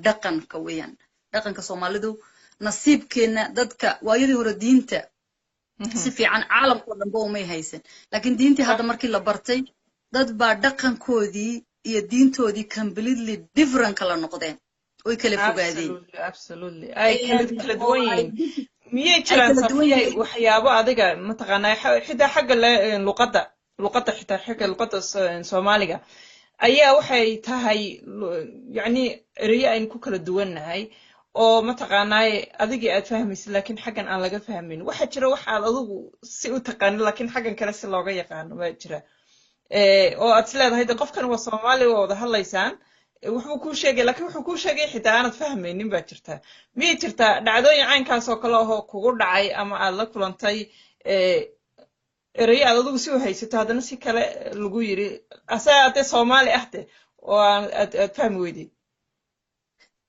Dhaqanka weeyaan, dhaqanka Soomaalidu. Nasiibkeenna dadka waayadii hore diinta si fiican caalamkao dhanba umay haysan, laakiin diintii hadda markii la bartay, dad baa dhaqankoodii iyo diintoodii completely different kala noqdeen, oy kala fogaadeen. Absolutely, ay kala duwan yihiin. Miyay jiraan, Safiyay, waxyaabo adiga mataqaanaa, xitaa xagga luqadda, xitaa xagga luqadda Soomaaliga ayaa waxay tahay, yacni, ereyo aynu ku kala duwannahay oo mataqaanaaye adigii aad fahmaysid laakiin xaggan aan laga fahmin? Waxaa jira waxaad adigu si u taqaanid laakiin xaggan kale si looga yaqaano baa jira, oo aad is leedahay de qofkan waa Soomaali, waa wada hadlaysaan, wuxuu kuu sheegay, laakiin wuxuu kuu sheegay xitaa aanad fahmaynin baa jirta. Miyay jirtaa dhacdooyin caynkaas oo kale ahoo kugu dhacay ama aad la kulantay, ereyo aad adigu si u haysato haddana si kale lagu yiri, asaa dee Soomaali ah de, oo aad fahmi weydid?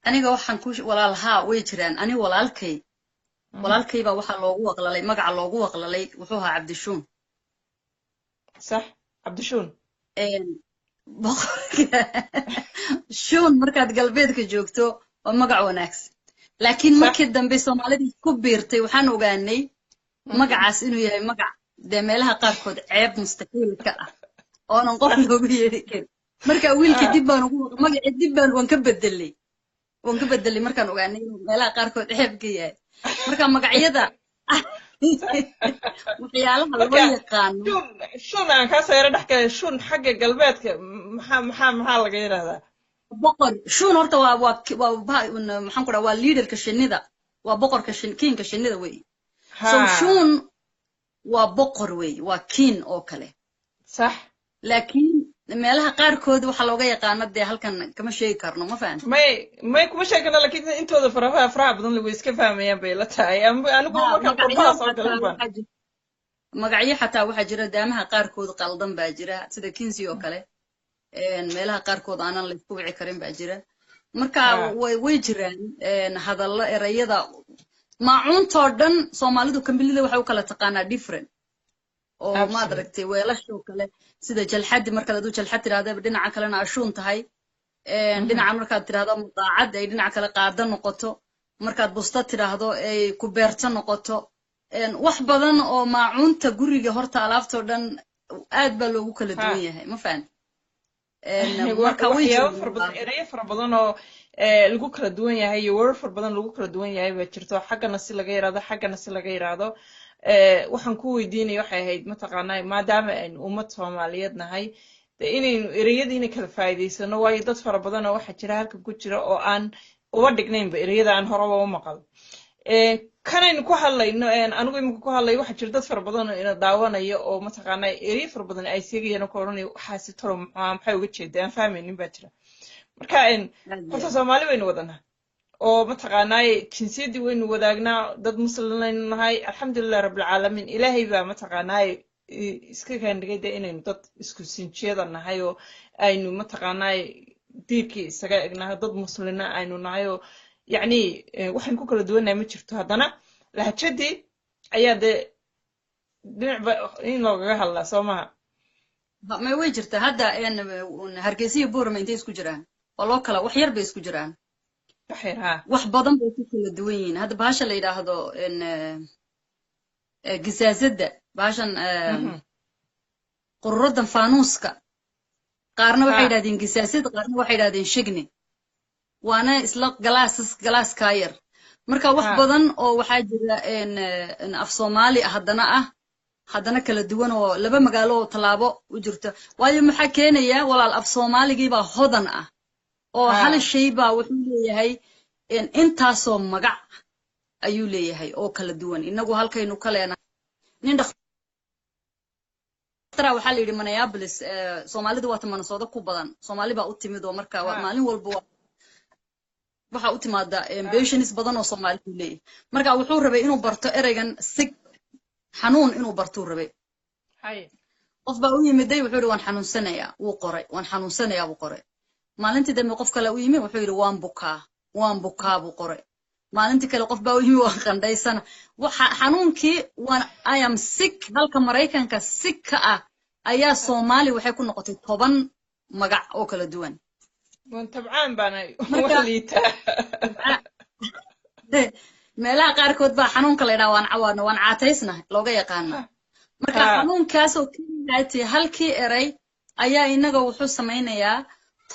Aniga waxaan ku walaalhaa, way jiraan. Ani walaalkay baa waxaa loogu waqlalay, magaca loogu waqlalay wuxuu ahaa Cabdishuun. Sax, Cabdishuun. Boqorka Shuun markaad galbeedka joogto waa magac wanaagsan, laakiin markii dambe Soomaalidii ku biirtay waxaan ogaanay magacaas inuu yahay magac dee meelaha qaarkood ceeb mustaxiil ka ah oonan qof loogu yeeri karin. Marka wiilkii dib baan ugu magacii dib baan waan ka bedelay markaan ogaanay inuu meelaha qaarkood ceeb ka yahay. Marka magacyada waxyaalaha loo yaqaano. Shun aan kaa soo yaro dhex galay, shun xagga galbeedka maxaa laga yidhahdaa? Boqor Shuun horta waa maxaan ku dhaha, waa leaderka shinnida, waa boqorka king-ka shinnida wey. So Shuun waa boqor wey, waa king oo kale. Laakiin meelaha qaarkood waxaa looga yaqaano dee halkan kama sheegi karno, ma fahamti? May, kuma sheegi karno, laakiin intooda faraha badan way iska fahmayaan bay la tahay. Anigu markaan qurbaha soo galay baan Magacyo xataa waxaa jira daamaha qaarkood qaldan baa jira, sida Kinsi oo kale, meelaha qaarkood aanan laysku wici karin baa jira. Marka way jiraan hadallo, erayada maacuuntoo dhan Soomaalidu kambilida waxay u kala taqaanaa different oo maad aragtay, weelashoo kale sida jalxadi, markaad aduu jalxad tidhahda dhinaca kalena ashuun tahay, dhinaca markaad tidhahdo mudaacad ay dhinaca kale qaado noqoto, markaad busta tidhaahdo ay kubeerto noqoto. Wax badan oo maacuunta guriga horta alaabtoo dhan aad baa loogu kala duwan yahay, ma fahanti? Marka waxyaabo fara badan, ereyo fara badan oo lagu kala duwan yahay iyo warar fara badan lagu kala duwan yahay baa jirto, xaggana si laga yidhahdo, xaggana si laga yidhaahdo. Waxaan ku weydiinaya waxay ahayd, mataqaanaa, maadaama aynu ummad Soomaaliyeed nahay, dee inaynu ereyadiina kala faa'iidaysano, waayo dad fara badan oo waxaa jira halkan ku jira oo aan uba dhignaynba ereyada aan horeba u maqal. Kanaynu ku hadlayno, anigu imika ku hadlayo, waxaa jira dad fara badan oo ina daawanayo oo mataqaanaa ereyo fara badan ay seegayaan oo ka odhanayo waxaasi talo muxuu, maxay uga jeeda, aan fahmaynin baa jira. Marka horta Soomaali waynu wadanaa oo mataqaanaaye jinsiyaddii waynu wadaagnaa, dad muslimaynu nahay, alxamdulilah rabbilcaalamiin. Ilaahay baa mataqaanaaye iska kaandhigay dee inaynu dad isku sinjiyada nahay oo aynu mataqaanaaye diirkii isaga egnahay, dad muslina aynu nahay, oo yacni waxaynu ku kala duwannahay ma jirto. Haddana lahjadii ayaa dee dhinacba in loogaga hadlaa, soo maha? May, way jirtaa. Hadda Hargeysa iyo Boorama intay isku jiraan? Waa loo kala wax yar bay isku jiraan. Wax yar, ha. Wax badan bay ku kala duwan yihiin. Hadda bahasha la yidhaahdo gisaasada, bahashan qururadan faanuuska, qaarna waxay yidhahdeen gisaasad, qaarna waxay yidhahdeen shigni, waana isla galaasas, galaaskaa yar. Marka wax badan oo waxaa jira af Soomaali ah haddana kala duwan oo laba magaalo oo tallaabo u jirta. Waayo, maxaa keenaya, walaal? Af Soomaaligiibaa hodan ah oo hal shay baa wuxuu leeyahay intaasoo magac ayuu leeyahay oo kala duwan. Inagu halkaynu ka leenahay, nin dhakhtara waxaa la yidhi Minneapolis, Soomaalidu waata Minnesota ku badan, Soomaali baa u timid oo marka maalin walba waxa u timaada patients badan oo Soomaalidu leeyahay. Marka wuxuu rabay inuu barto ereygan sick, xanuun inuu bartuu rabay. Qof baa u yimiday, wuxuu yidhi waan xanuunsanayaa, wuu qoray, waan xanuunsanayaa buu qoray. Maalintii dambe qof kale u yimi, wuxuu yidhi waan bukaa, waan bukaa buu qoray. Maalintii kale qof baa u yimi, waan qandhaysana. Waxa xanuunkii waan I am sick, halka Maraykanka sick ka ah ayaa Soomaali waxay ku noqotay 10 magac oo kala duwan. Waan tabcaan baanay, waan liitaa. Meelaha qaarkood baa xanuunka la yidhaha waan cawaano, waan caataysnahay looga yaqaana. Marka xanuunkaasoo keliyaati halkii eray ayaa inaga wuxuu samaynayaa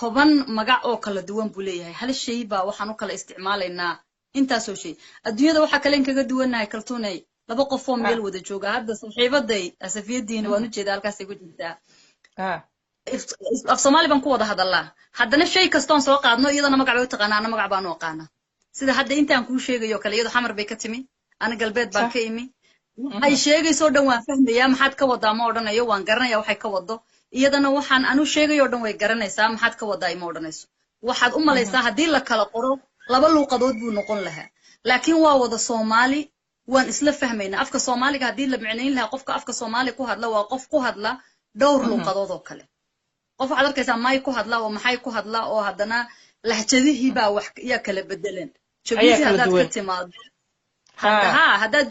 10 magac oo kala duwan buu leeyahay. Hal shay baa waxaan u kala isticmaalaynaa intaasoo shay. Adduunyada waxaa kale in kaga duwannahay, Kaltuunay, laba qof oo meel wada jooga. Hadda saaxiibaday Asafiyadiina waan ujeedaa, halkaasay ku jirtaa. Af Soomaali baan ku wada hadallaa, haddana shay kastoon soo qaadno iyadana magac bay u taqaanaa, ana magac baan u aqaanaa. Sida hadda intaan kuu sheegayo kale, iyado Xamar bay ka timi, ana galbeed baan ka imi. Waxay sheegayso dhan waan fahmayaa, maxaad ka wadaa ma odhanayo, waan garanaya waxay ka wado. Iyadana waxaan anu sheegayo dhan way garanaysaa, maxaad ka wadaa ima odhanayso. Waxaad u malaysaa haddii la kala qoro laba luuqadood buu noqon lahaa, laakiin waa wada Soomaali, waan isla fahmaynaa. Afka Soomaaliga haddii la micnayn lahaa, qofka afka Soomaali ku hadla waa qof ku hadla dhowr luuqadood oo kale. Qof waxaad arkaysaa may ku hadla oo maxay ku hadla, oo haddana lahjadihii baa wax yaa kala bedelan. Jabuuti haddaad ka timaado, ha, haddaad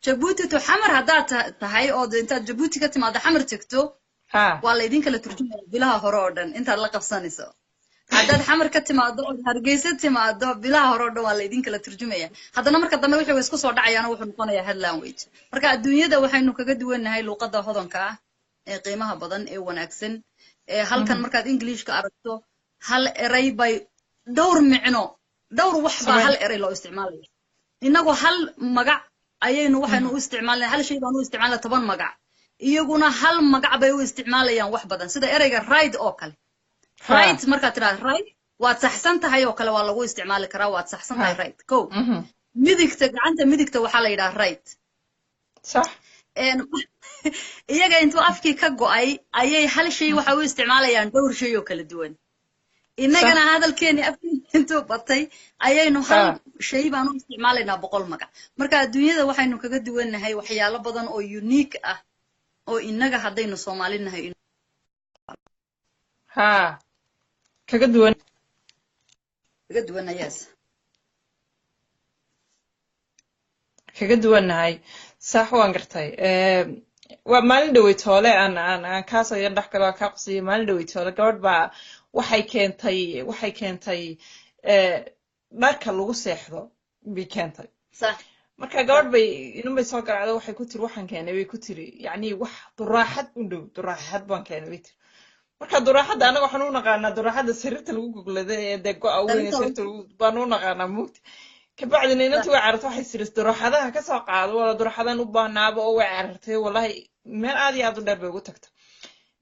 Jabuuti to Xamar haddaad tahay ood intaad Jabuuti ka timaado Xamar tegto, waa laydin kala turjumaya bilaha hore oo dhan intaad la qabsanayso. Haddaad Xamar ka timaado ood Hargeysa timaado, bilaha hore oo dhan waa laydin kala turjumaya. Haddana marka dambe wixii way isku soo dhacayaano, wuxuu noqonayaa hal language. Marka adduunyada waxaynu kaga duwannahay luuqadda hodanka ah ee qiimaha badan ee wanaagsan ee halkan markaad Englishka aragto, hal eray bay dhowr micno, dhowr wax baa hal eray loo isticmaalaya. Inagoo hal magac ayaynu waxaynu u isticmaalnay, hal shay baan u isticmaalnay 10 magac, iyaguna hal magac bay u isticmaalayaan wax badan. Sida ereyga right oo kale. Right markaad tidhahdo, right, waad saxsan tahay oo kale waa lagu isticmaali karaa, waad saxsan tahay, right. Ko midigta, gacanta midigta waxaa la yidhaha right. Iyaga intuu afkii ka go'ay ayay hal shay waxay u isticmaalayaan dhowr shay oo kala duwan. Innagana hadalkeeni afkii intuu batay ayaynu hal shay baan u isticmaalaynaa 100 magac. Marka adduunyada waxaynu kaga duwannahay waxyaalo badan oo unique ah oo innaga haddaynu Soomaali nahay Ha, kaga duwan. Kaga duwanna, yes. Kaga duwannahay, sax, waan gartay. Waa maalin dhaweytoole aan kaasoo yar dhex galo, aan kaa qusiyay. Maalin dhaweytoole gabadh baa waxay keentay dharka lagu seexdo bay keentay. Marka gabadh bay inun bay soo garacdo, waxay ku tiri, waxaan keenay, bay ku tiri, yacni wax duraaxad u dhow, duraaxad baan keenay, bay tiri. Marka duraaxadda anaga waxaan u naqaanaa duraaxadda sariirta lagu goglada ee dee go'a weyn ee sariirta lagu baan u naqaanaa, mugti. Kabacdina inantii way carartay, waxay tiri duraaxadaha ka soo qaado, wala duraaxadan u baahnaaba, oo way carartay. Wallahi meel aad iyo aad u dheer bay ugu tagtay.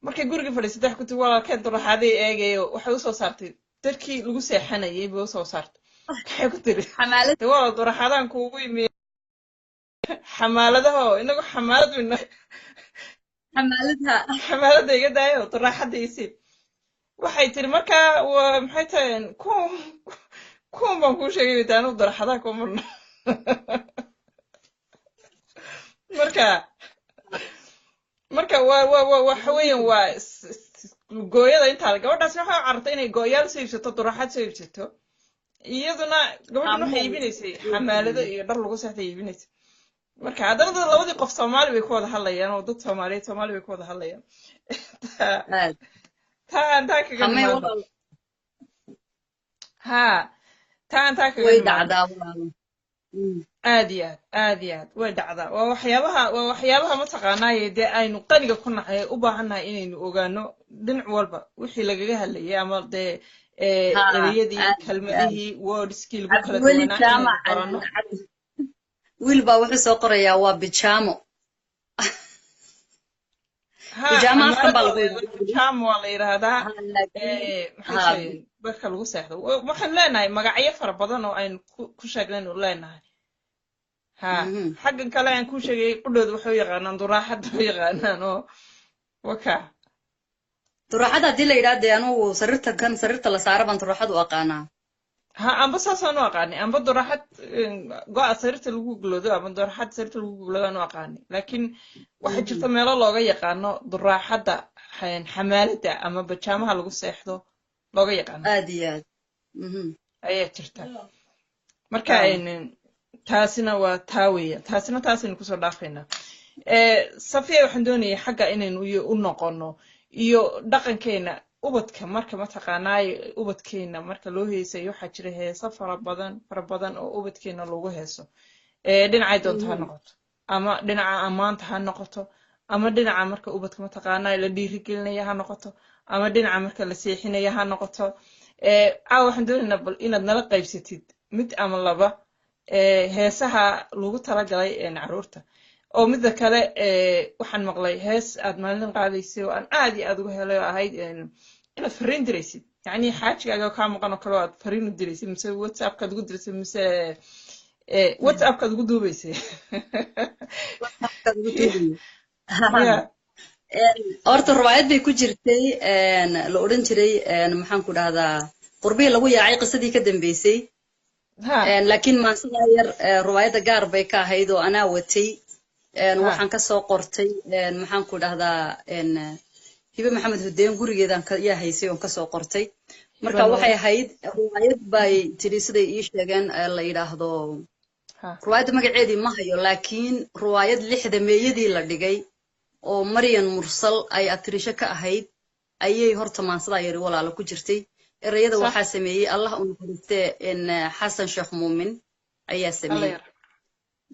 Markay guriga fadhiisatay waxay ku tiri, walaalkeen duraaxadii eegayo. Waxay usoo saartay darkii lagu seexanayay bay usoo saartay. Waxay ku tiri, de walaal, duraaxadaan kuugu imi xamaaladaho, inagu xamaalad weyna. Xamaaladha. Xamaaladda iga daayo, duraaxadda isii, waxay tiri. Marka waa maxay tahay kuwan? Kuwan baan kuu sheegay ta anigu duraaxadaha kuma marno. Marka waa waxa weeyaan waa gooyada intaa. Gabadhaasna waxay u carartay inay gooyaal soo iibsato, duraaxad soo iibsato. Iyaduna gabadhan waxay iibinaysay xamaalado iyo dhar lagu seexday iibinaysay. Marka haddana dad labadii qof Soomaali bay ku wada hadlayaan, oo dad Soomaaliyeed Soomaali bay ku wada hadlayaan. Taa aan taa kaga nimaadno, ha, taa aan taa kaga Way nimaadno. dhacdaa, walaalo. Aad iyo aad, aad iyo aad way dhacdaa. Waa waxyaabaha mataqaanaaye dee aynu qaniga ku nahay, u baahannahay inaynu ogaano dhinac walba wixii lagaga hadlayay ama dee ereyadii, kelmadihii, wordskii lagu kala Cabdiweli duwanaa inaynu Jaamac baranno. Wiil baa wuxuu soo qorayaa waa bijaamo. Ha. Bijaamo afkan baa Xamaalada lagu waa la yidhahdaa. Bijaamo waa la yidhaahdaa. Ha, laakiin maxay ha tahay barka lagu seexdo? Waxaan leenahay magacyo fara badan oo aynu ku sheegnaynu leenahay, ha. Xaggan kale aan kuu sheegay qudhooda waxay u yaqaanaan duraaxadda u yaqaanaan oo waka. Duraaxada haddii la yidhaha, dee anugu sariirta kan sariirta la saara baan duraaxad u aqaanaa. Ha, amba saasaan u aqaanay, amba duraaxad go'a sariirta lagu gugloodo ama duraaxad sariirta lagu gugloodo aan u aqaanay, laakiin waxaa jirta meelo looga yaqaano duraaxadda xamaaladda ama bajaamaha lagu seexdo looga yaqaano. Aad iyo aad. Ayaa jirta. Marka taasina waa taa weeya, taasina taasaynu kusoo dhaafaynaa. Safiya, waxaan doonayay xagga inaynu iyo u noqono iyo dhaqankeena. Ubadka marka mataqaanaay ubadkeena marka loo heesayo, waxaa jira heeso fara badan fara badan oo ubadkeena loogu heeso. Dhinacay doonto ha noqoto, ama dhinaca ammaanta ha noqoto, ama dhinaca marka ubadka mataqaanaay la dhiirigelinaya ha noqoto, ama dhinaca marka la seexinaya ha noqoto. Caawa waxaan doonaynaa bal inaad nala qaybsatid mid ama laba heesaha lagu talagalay carruurta. Oo midda kale, waxaan maqlay hees aad maalin qaadaysay oo aan aad iyo aad uga helay, oo ahayd inaad fariin diraysid, yacni xaajigaaga kaa maqan oo kale oo aad fariin u diraysid, mise WhatsAppkaad ugu diraysay, mise WhatsAppkaad ugu duubaysay. Ya horta riwaayad bay ku jirtay la odhan jiray, maxaan ku dhahdaa, Qurbihii Lagu Yaacay Qisadii Ka Dambeysay. Laakiin maansadaa yar riwaayadda gaar bay ka ahayd oo anaa watay. Waxaan ka soo qortay, maxaan ku dhahdaa, Hibe Maxamed Hudeen gurigeedaan yaa haysay oon kasoo qortay. Marka waxay ahayd riwaayad bay tiri, siday ii sheegeen, la yidhaahdo, riwaayadda magaceedii ma hayo, laakiin riwaayad 60 meeyadii la dhigay oo Maryan Mursal ay atirisho ka ahayd ayay horta maansadaa yari walaalo ku jirtay. Ereyada waxaa sameeyey, Allah u naxariistee, Xasan Sheekh Muumin ayaa sameeyey.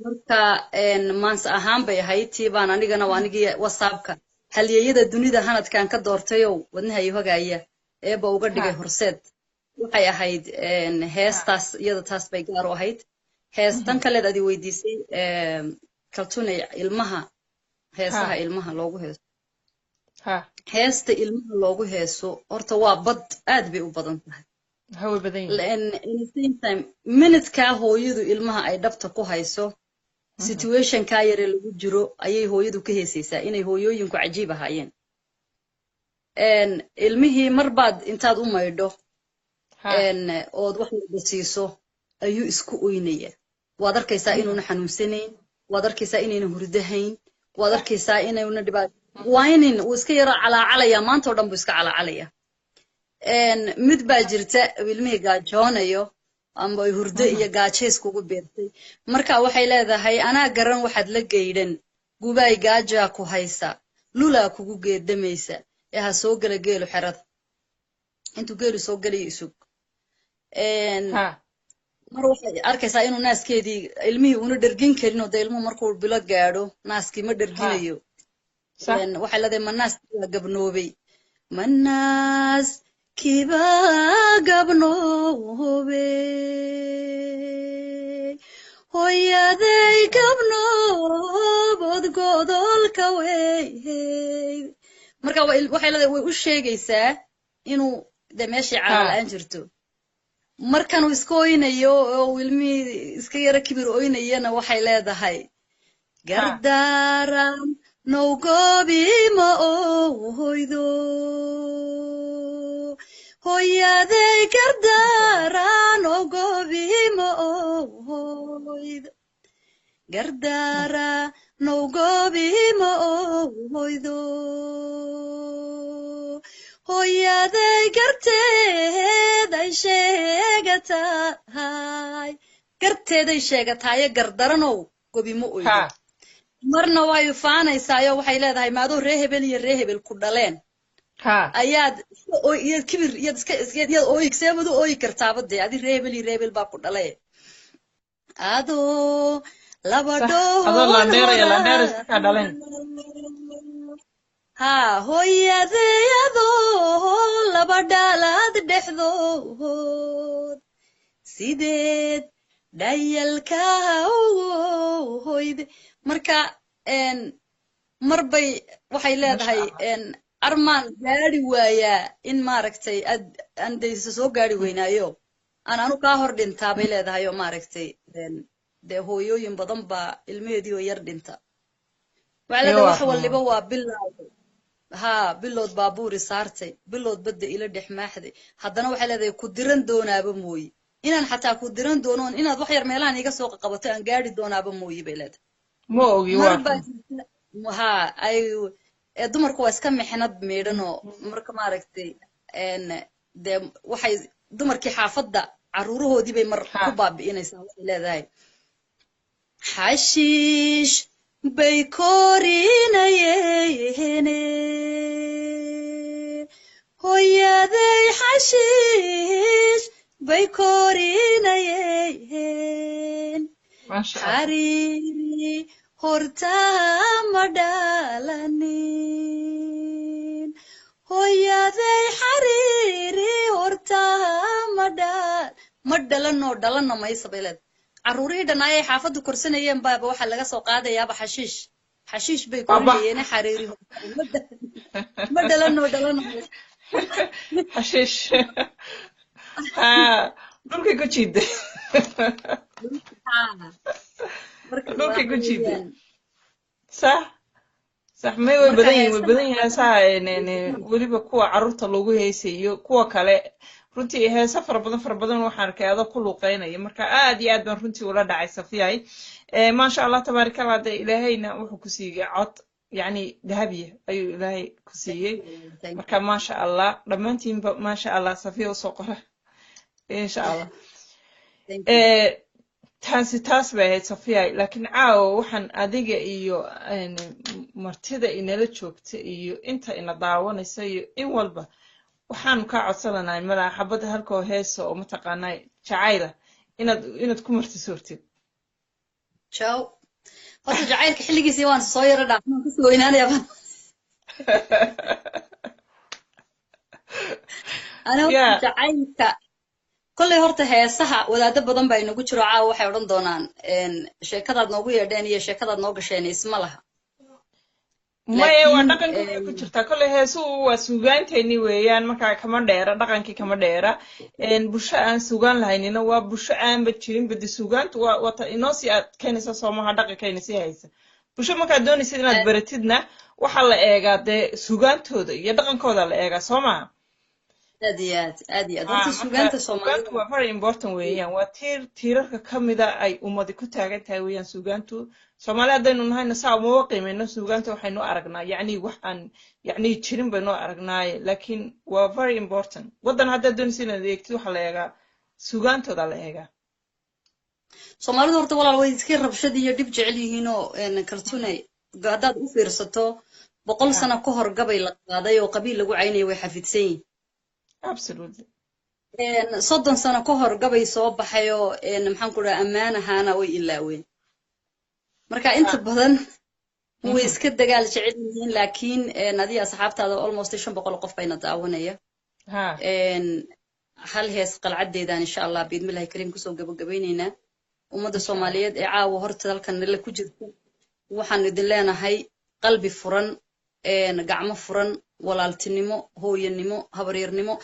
Marka maanse ahaan bay ahayd tii baan anigana waa anigii WhatsAppka halyeeyada dunida hanadkan ka doortayow wadnaha i hogaya eeba uga dhigay horseed. Waxay ahayd heestaas, iyada taas bay gaar u ahayd. Heestan kaleed adi weydiisay, Kaltunay, ilmaha, heesaha ilmaha loogu heeso. Heesta ilmaha loogu heeso horta waa bad, aad bay u badan tahay. Hawa badan yihiin. In the same time, minutkaa hooyadu ilmaha ay dhabta ku hayso, situationkaa yare lagu jiro ayay hooyadu ka heesaysaa. Inay hooyooyinku cajiib ahaayeen. Ilmihii mar baad intaad u maydho ood wax walba siiso ayuu isku oynaya. Waad arkaysaa inuuna xanuunsanayn, waad arkaysaa inayna hurdahayn, waad arkaysaa inayna dhibaato waynin, wuu iska yaro calaacalaya, maanta oo dhan buu iska calaacalaya. Mid baa jirta ilmihii gaajoonayo amba ay hurdo iyo gaajays kugu beertay. Marka waxay leedahay: "Anaa garan waxaad la geydhan, gubaay gaajaa ku haysa, lulaa kugu geedamaysa, ee ha soo gela geelu xerada." Intuu geelu soo gelayo isug. Mar waxay arkaysaa inuu naaskeedii ilmihii una dhergin karin, oo dee ilmuhu markuu bilo gaadho naaskii ma dherginayo. Waxay leedahay: "Ma naaskii baa gabnoobay, ma naaskii baa gabnoobay, hooyaday gabnoobod godolka wey." Marka waxay leedahay, way u sheegaysaa inuu dee meeshii caano la-aan jirto. Markanuu iska oynayo oo uu ilmihii iska yaro kibir oynayana, waxay leedahay: "Gardaran nowgobi ma oydo, hooyaday gardaran ogobi ma oydo, gardara nowgobi ma oydo, hooyaday garteeday sheegatahay, garteeday sheegataaye gardaranow gobi ma oydo." Marna way faanaysaayo, waxay leedahay: "Maadoo ree hebel iyo ree hebel ku dhaleen ayaad iska iyaad kibir iyaad iska iyaad ooyi, seebad u ooyi kartaaba dee adi ree hebel iyo ree hebel baa ku dhale adoo laba Adoo laandheera iyo laandheera iska kaa dhaleen. Ha hooyaday adoo laba dhalaad dhexdood sideed dhayalka ugu hoyde." Marka mar bay waxay leedahay: "Armaan gaari waayaa in maaragtay ad andaysa soo gaari weynaayo aan anu kaa hor dhintaa," bay leedahay. Oo maaragtay dee hooyooyin badan baa ilmaheedii oo yar dhinta. Waxay leedahay: "Wax waliba waa bilow, haa bilood baabuuri saartay, bilood badda ila dhex maaxday." Haddana waxay leedahay: "Ku diran doonaaba mooye, inaan xataa ku diran doono, inaad wax yar meelahan iga soo qabato aan gaari doonaaba mooye," bay leedahay. Ma ogi. Mar baa jirta ha ay dumarku waa iska mixnad miidhanoo. Marka maaragtay dee waxay dumarkii xaafadda carruurahoodii bay mar ku baabi'inaysaa. Waxay leedahay: "Xashiish bay korinayeene, Hooyaday xashiish bay korinayeen, Maasha Allah. Xariiri hortaa ma dhalanin. Hooyaday xariiri hortaa ma dhal ma dhalanoo dhalanno maysa bay leedahay. Carruurihii dhannaayay xaafaddu korsanayeen baaba waxaa laga soo qaadayaaba xashiish, xashiish bay Baba. korinayeene, xariiri hortaa ma dhalanoo dhalanno maysa. Xashiish ha dhulkay ku jiiday. Haa, marka Dhulkay waxa ku jiiday. weeyaan Sax, may way marka badan yihiin, way heesaha badan yihiin heesaha, weliba kuwa carruurta loogu heesay iyo kuwa kale. Runtii heesa fara badan, fara badan waxaan arkay adoo ku luuqeynaya. Marka aad iyo aad baan runtii ula dhacay, Safiyay. Maasha Allah, tabaaraka Allah. Dee Ilaahayna wuxuu ku siiyey cod yacni dahabiya ayuu Ilaahay ku siiyey. Thank Marka maasha Allah, dhammaantiinba maasha Allah Safiya usoo qora, insha Allah. Thank you. Taasi taas bay ahayd, Safiya. Laakiin caawa waxaan adiga iyo martida inala joogta iyo inta ina daawanaysa iyo in walba waxaanu kaa codsananahay malaa xabadda halkoo heesa oo mataqaanaa jacayla inaad ku martisoortid. Ciao. Horta jacaylka xilligiisii waan soo yara dhaafnaan, kusoo weynaanaya baan. Ana horta jacaylka kolley horta heesaha wadaado badan baa inagu jiro. Caawa waxay odhan doonaan sheekadaad noogu yeedheen iyo sheekadaad noo gasheen isma laha. Maya, waa Laakiin dhaqanka way ku jirtaa kolley. Heesuhu waa suugaanteeni weeyaan, markaa kama dheera dhaqankii, kama dheera. Bulsho aan suugaan lahaynina waa bulsho aanba jirin badi. Suugaantu waa ta inoo sii adkeynaysa soomaha, dhaqankayna sii haysa. Bulsho markaad doonaysid inaad baratidna waxaa la eegaa dee suugaantooda iyo dhaqankooda la eegaa, soo maha? Aad iyo aad, aad iyo aad. Horta Marka suugaanta suugaantu Soomaalida waa very important weeyaan, waa tiir tiirarka ka mida ay ummadi ku taagan tahay weeyaan suugaantu. Soomaali haddaynu nahayna saa umaba qiimayno suugaanta, waxaynu aragnaa yacni wax aan yacni jirin baynu aragnaaye, laakiin waa very important. Waddan haddaad doonaysa inaad eegtid waxaa la eegaa suugaantooda la eegaa. Soomaalidu horta walaal way iska rabshad iyo dhib jecel yihiinoo kaltunay haddaad u fiirsato 100 sano ka hor gabay la qaaday oo qabiil lagu caynaya way xafidsan yihiin. 30 sano ka hor gabay soo baxayoo maxaan ku dhaha ammaan ahaana way ilaaween. Marka inta badan way iska dagaal jecel yihiin. Laakiin adiga asxaabtaada almost 500 qof bayna daawanaya. Hal hees qalcadeedaan insha Allah biidmillahi kariim kusoo gabagabaynaynaa. Ummadda Insha Allah. Soomaaliyeed ee caawa horta dalkan nala ku jirta waxaan idin leenahay qalbi furan, gacmo furan, walaaltinimo, hooyanimo, habaryarnimo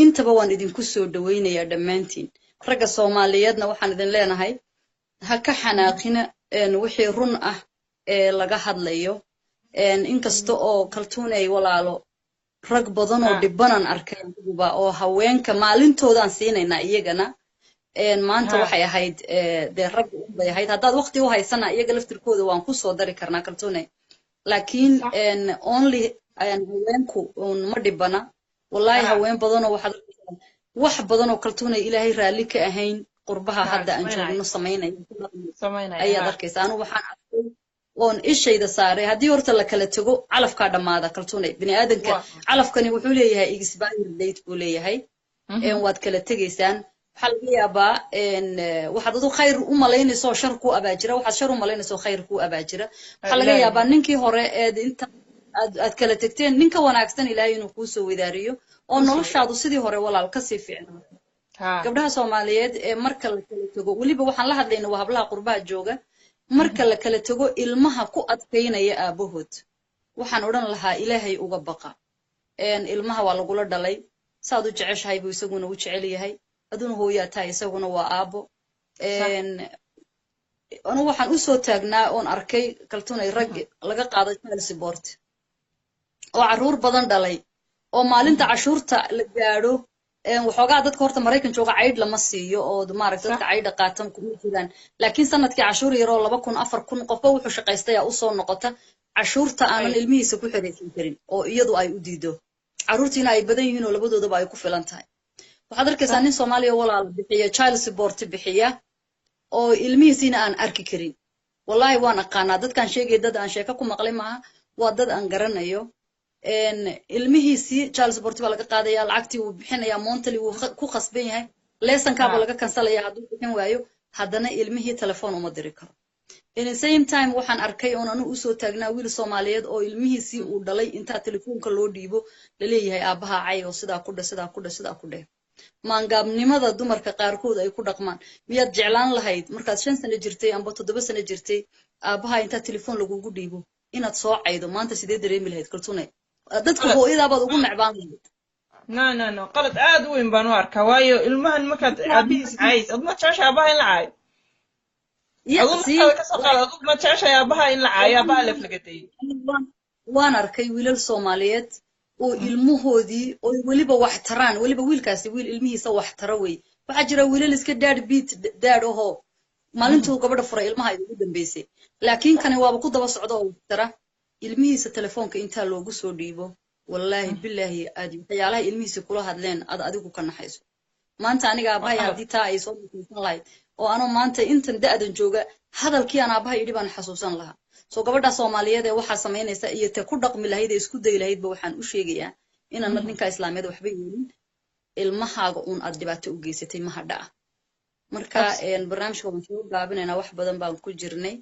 intaba waan idinku soo dhawaynayaa dhammaantiin. Ragga Soomaaliyeedna waxaan idin leenahay ha ka xanaaqina wixii run ah ee laga hadlayo. Inkasta oo kaltuunay walaalo rag badan oo dhibbanan arkay aniguba oo haweenka maalintoodaan siinaynaa iyagana. Maanta waxay ahayd dee rag bay ahayd. Haddaad waqti u haysana iyaga laftirkooda waan kusoo dari karnaa, kaltuunay. Laakiin Sax. Only haweenku un ma dhibana wallaahi. Haween badanoo waxaad arkaysaa wax badan oo kaltuunay Ilaahay raalli ka ahayn qurbaha hadda aan samaynaya joogno samaynaya samaynaya ayaad arkaysaa. Anigu waxaan arkay oon ishayda saaray haddii horta la kala tego calafkaa dhammaada, kaltuunay. Bini aadanka calafkani wuxuu leeyahay expire date buu leeyahay. Waad kala tegaysaan. Waxaa laga yaabaa waxaad adu khayr u malaynayso shar kuu abaajira, waxaad shar u malaynayso khayr kuu abaajira. Waxaa laga Ilaahay yaabaa ninkii hore eed inta aad kala tegteen ninka wanaagsan Ilaahay inuu kuu soo wadaariyo oo kuu soo noloshaadu sidii hore walaal kasii fiicnaato. Gabdhaha Soomaaliyeed ee marka la kala tego, weliba waxaan la hadlayna waa hablaha qurbaha jooga, marka la kala tego ilmaha ku adkaynaya aabahood, waxaan odhan lahaa Ilaahay uga baqa. Ilmaha waa lagula dhalay, saad u jeceshahay buu isaguna u jecel yahay, aduna hooyaa tahay, isaguna waa aabo. Sax. Anu waxaan usoo taagnaa oon arkay, kaltunay, rag laga qaaday child support oo carruur badan dhalay oo maalinta cashuurta la gaadho waxoogaa dadka horta Maraykan jooga caydh lama siiyo oo maaragta dadka Sax. Caydha qaatan kuma jiraan, laakiin sanadkii cashuur yaroo 2000, 4000 qofba wuxuu shaqaystayaa usoo noqota cashuurta aanan ilmihiisa ku xeraysan karin oo iyadu ay u diido, carruurtiina ay badan yihiin oo labadoodaba ay ku filan tahay. Waxaad arkaysaa Sax. Nin Soomaaliya walaal bixiya child support bixiya oo ilmihiisiina aan arki karin. Wallaahi waan aqaanaa dadkaan sheegaya, dad aan sheeko ku maqlay maaha, waa dad aan garanayo. Ilmihiisii child support baa laga qaadaya, lacagtii wuu bixinayaa monthly, wuu ku khasban yahay, lessonkaaba laga kansalaya hadduu bixin waayo. Haddana ilmihii telefoon uma diri karo. In the same time, waxaan arkay oon anu usoo taagnaa wiil Soomaaliyeed oo ilmihiisii uu dhalay intaa telefoonka loo dhiibo laleeyahay, "Aabbaha cay oo sidaa ku dheh, sidaa ku dheh, sidaa ku dheh." Maangaabnimada dumarka qaarkood ay ku dhaqmaan. Miyaad jeclaan lahayd markaad 5 sano jirtay amba 7 sano jirtay aabbaha intaa telefoon lagugu dhiibo inaad soo caydo? Maanta sidee dareemi lahayd, Kaltune? Dadka hooyadaabaad ugu necbaan lahayd. No, no, no, qalad aad u weyn baan u arkaa, waayo ilmahan markaad aabihiis caayis, ad ma jeceshay aabaha in la caayo? Aduu markaada kasoo qaad, aduu ma jeceshay aabaha in la caayo, aabaha la aflagadeeyey? Waan arkay wiilal Soomaaliyeed oo ilmahoodii oo weliba wax taraan, weliba wiilkaasi wiil ilmihiisa wax tara wey. Waxaa jira wiilal iska deadbeat dad ahoo maalintuu gabadha furay ilmaha ay ugu dambeysay, laakiin kani waaba ku daba socda oo wax tara ilmihiisa. Telefoonka intaa loogu soo dhiibo, wallaahi bilaahi, aad waxyaalaha ilmihiisa kula hadleen aad adigu ka naxayso. Maanta aniga aabahay haddii taa ay soo mutaysan lahayd oo anoo maanta intan da'dan jooga hadalkii aan aabahay idhi baan xasuusan lahaa. Soo gabadha Soomaaliyeed ee waxaa samaynaysa iyo te ku dhaqmi lahayd ee isku dayi lahaydba, waxaan u sheegayaa inaanad ninka islaameed waxba yeelin, ilmahaaga uun aad dhibaato u geysatay ma hadha ah. Marka barnaamijka waan soo gaabinaynaa, wax badan baan ku jirnay.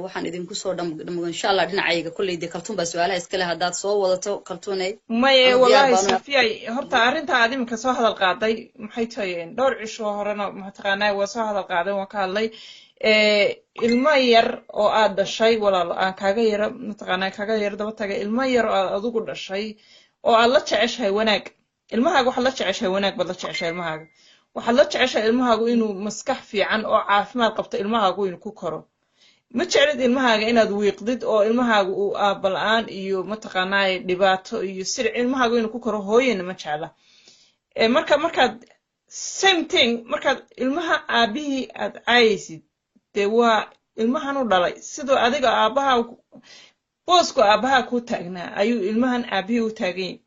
Waxaan idinku soo dham, insha Allah, dhinacayga kolley dee Kaltuun baa su-aalaha iskale haddaad soo wadato, Kaltuuney. Maye. Anu diyaar Wallaahi baanu. Safiyay, horta arrinta aad iminka soo hadal qaaday maxay tahay? Dhowr cisho horena mataqaanaa waa soo hadal qaaday, waan ka hadlay. Ilmo yar oo aad dhashay, walaalo, aan kaaga yaro mataqaanaa kaaga yaro daba tagay. Ilmo yar oo aad adigu dhashay oo aad la jeceshahay wanaag, ilmahaaga waxaad la jeceshahay wanaag baad la jeceshahay, ilmahaaga waxaad la jeceshahay ilmahaagu inuu maskax fiican oo caafimaad qabto ilmahaagu inuu ku koro. Ma jeclid ilmahaaga inaad wiiqdid oo ilmahaaga uu aabba la-aan iyo mataqaanaaye dhibaato iyo siric ilmahaagu inuu ku koro, hooyana ma jecla. Marka markaad same thing, markaad ilmaha aabihii aad caayaysid, dee waa ilmahan u dhalay. Sidoo adiga aabbaha boosku aabbaha ku taagnaa ayuu ilmahan aabihii u taagan yahay.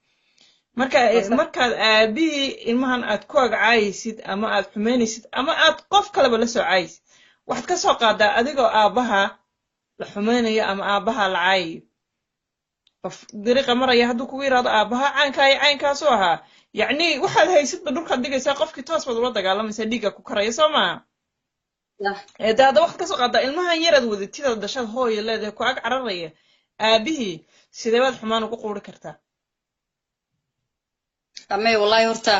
Marka markaad aabihii ilmahan aad ku ag caayaysid ama aad xumaynaysid ama aad qof kaleba la soo caayaysid, waxaad ka soo qaadaa adigoo aabbaha la xumaynayo ama aabbaha la caayayo. Qof dariiqa maraya hadduu kugu yidhaahdo aabbaha caynkaa iyo caynkaasu ahaa, yacni waxaad haysidba dhulkaad dhigaysaa, qofkii toos baad ula dagaalamaysaa, dhiigga ku karaya, soo maaha? Ee dee hadda waxaad kasoo qaadaa ilmahan yaraad wadatid, dhashaad, hooya leedahay, ku ag cararaya aabihii, sidee baad xumaan ugu quuri kartaa? Amay wallahi, horta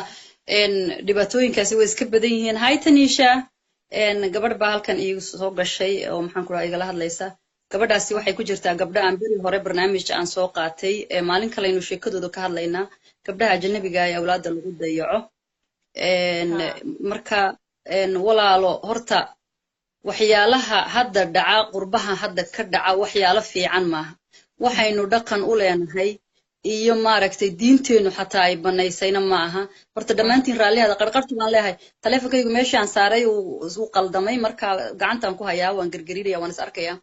dhibaatooyinkaasi way iska badan yihiin. Hi Tanisha. Gabadh baa halkan iigu soo gashay oo maxaan ku rahaa igala hadlaysa. Gabadhaasi waxay ku jirtaa gabdha aan beri hore barnaamij aan soo qaatay. Maalin kaleynu sheekadooda ka hadlaynaa, gabdhaha ajanabiga ee awlaadda lagu dayaco. Marka walaalo, horta waxyaalaha hadda dhaca qurbaha hadda ka dhaca waxyaalo fiican maaha. Waxaynu dhaqan u leenahay iyo maaragtay diinteennu xataa ay banaysayna ma aha. Horta dhammaantiin raallihada, qarqartu baan leeyahay, taleefonkaygu meeshaan saaray uu qaldamay, marka gacantaan ku hayaa, waan gergeriraya, waan is arkayaa.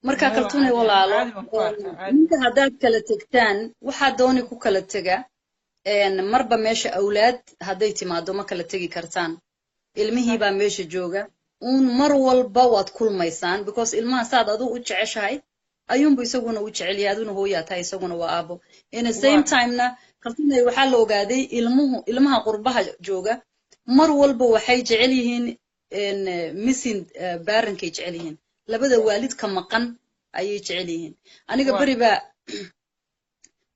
Marka Maya, Kaltuune, caadi walaalo, caadi baan ku arkaa, caadi. Ninka haddaad kala tegtaan, waxaa dooni ku kala tega. Marba meesha awlaad hadday timaado ma kala tegi kartaan. Ilmihii baa meesha jooga uun, mar walba waad kulmaysaan, because ilmaha saad adigu u jeceshahay ayuunbu isaguna u jecel yahay. Aduna hooyaa tahay, isaguna waa aabo. In the same timena, Kaltunay, waxaa la ogaaday ilmuhu, ilmaha qurbaha jooga mar walba waxay jecel yihiin missing parentkay jecel yihiin, labada waalidka maqan ayay jecel yihiin. Aniga beri baa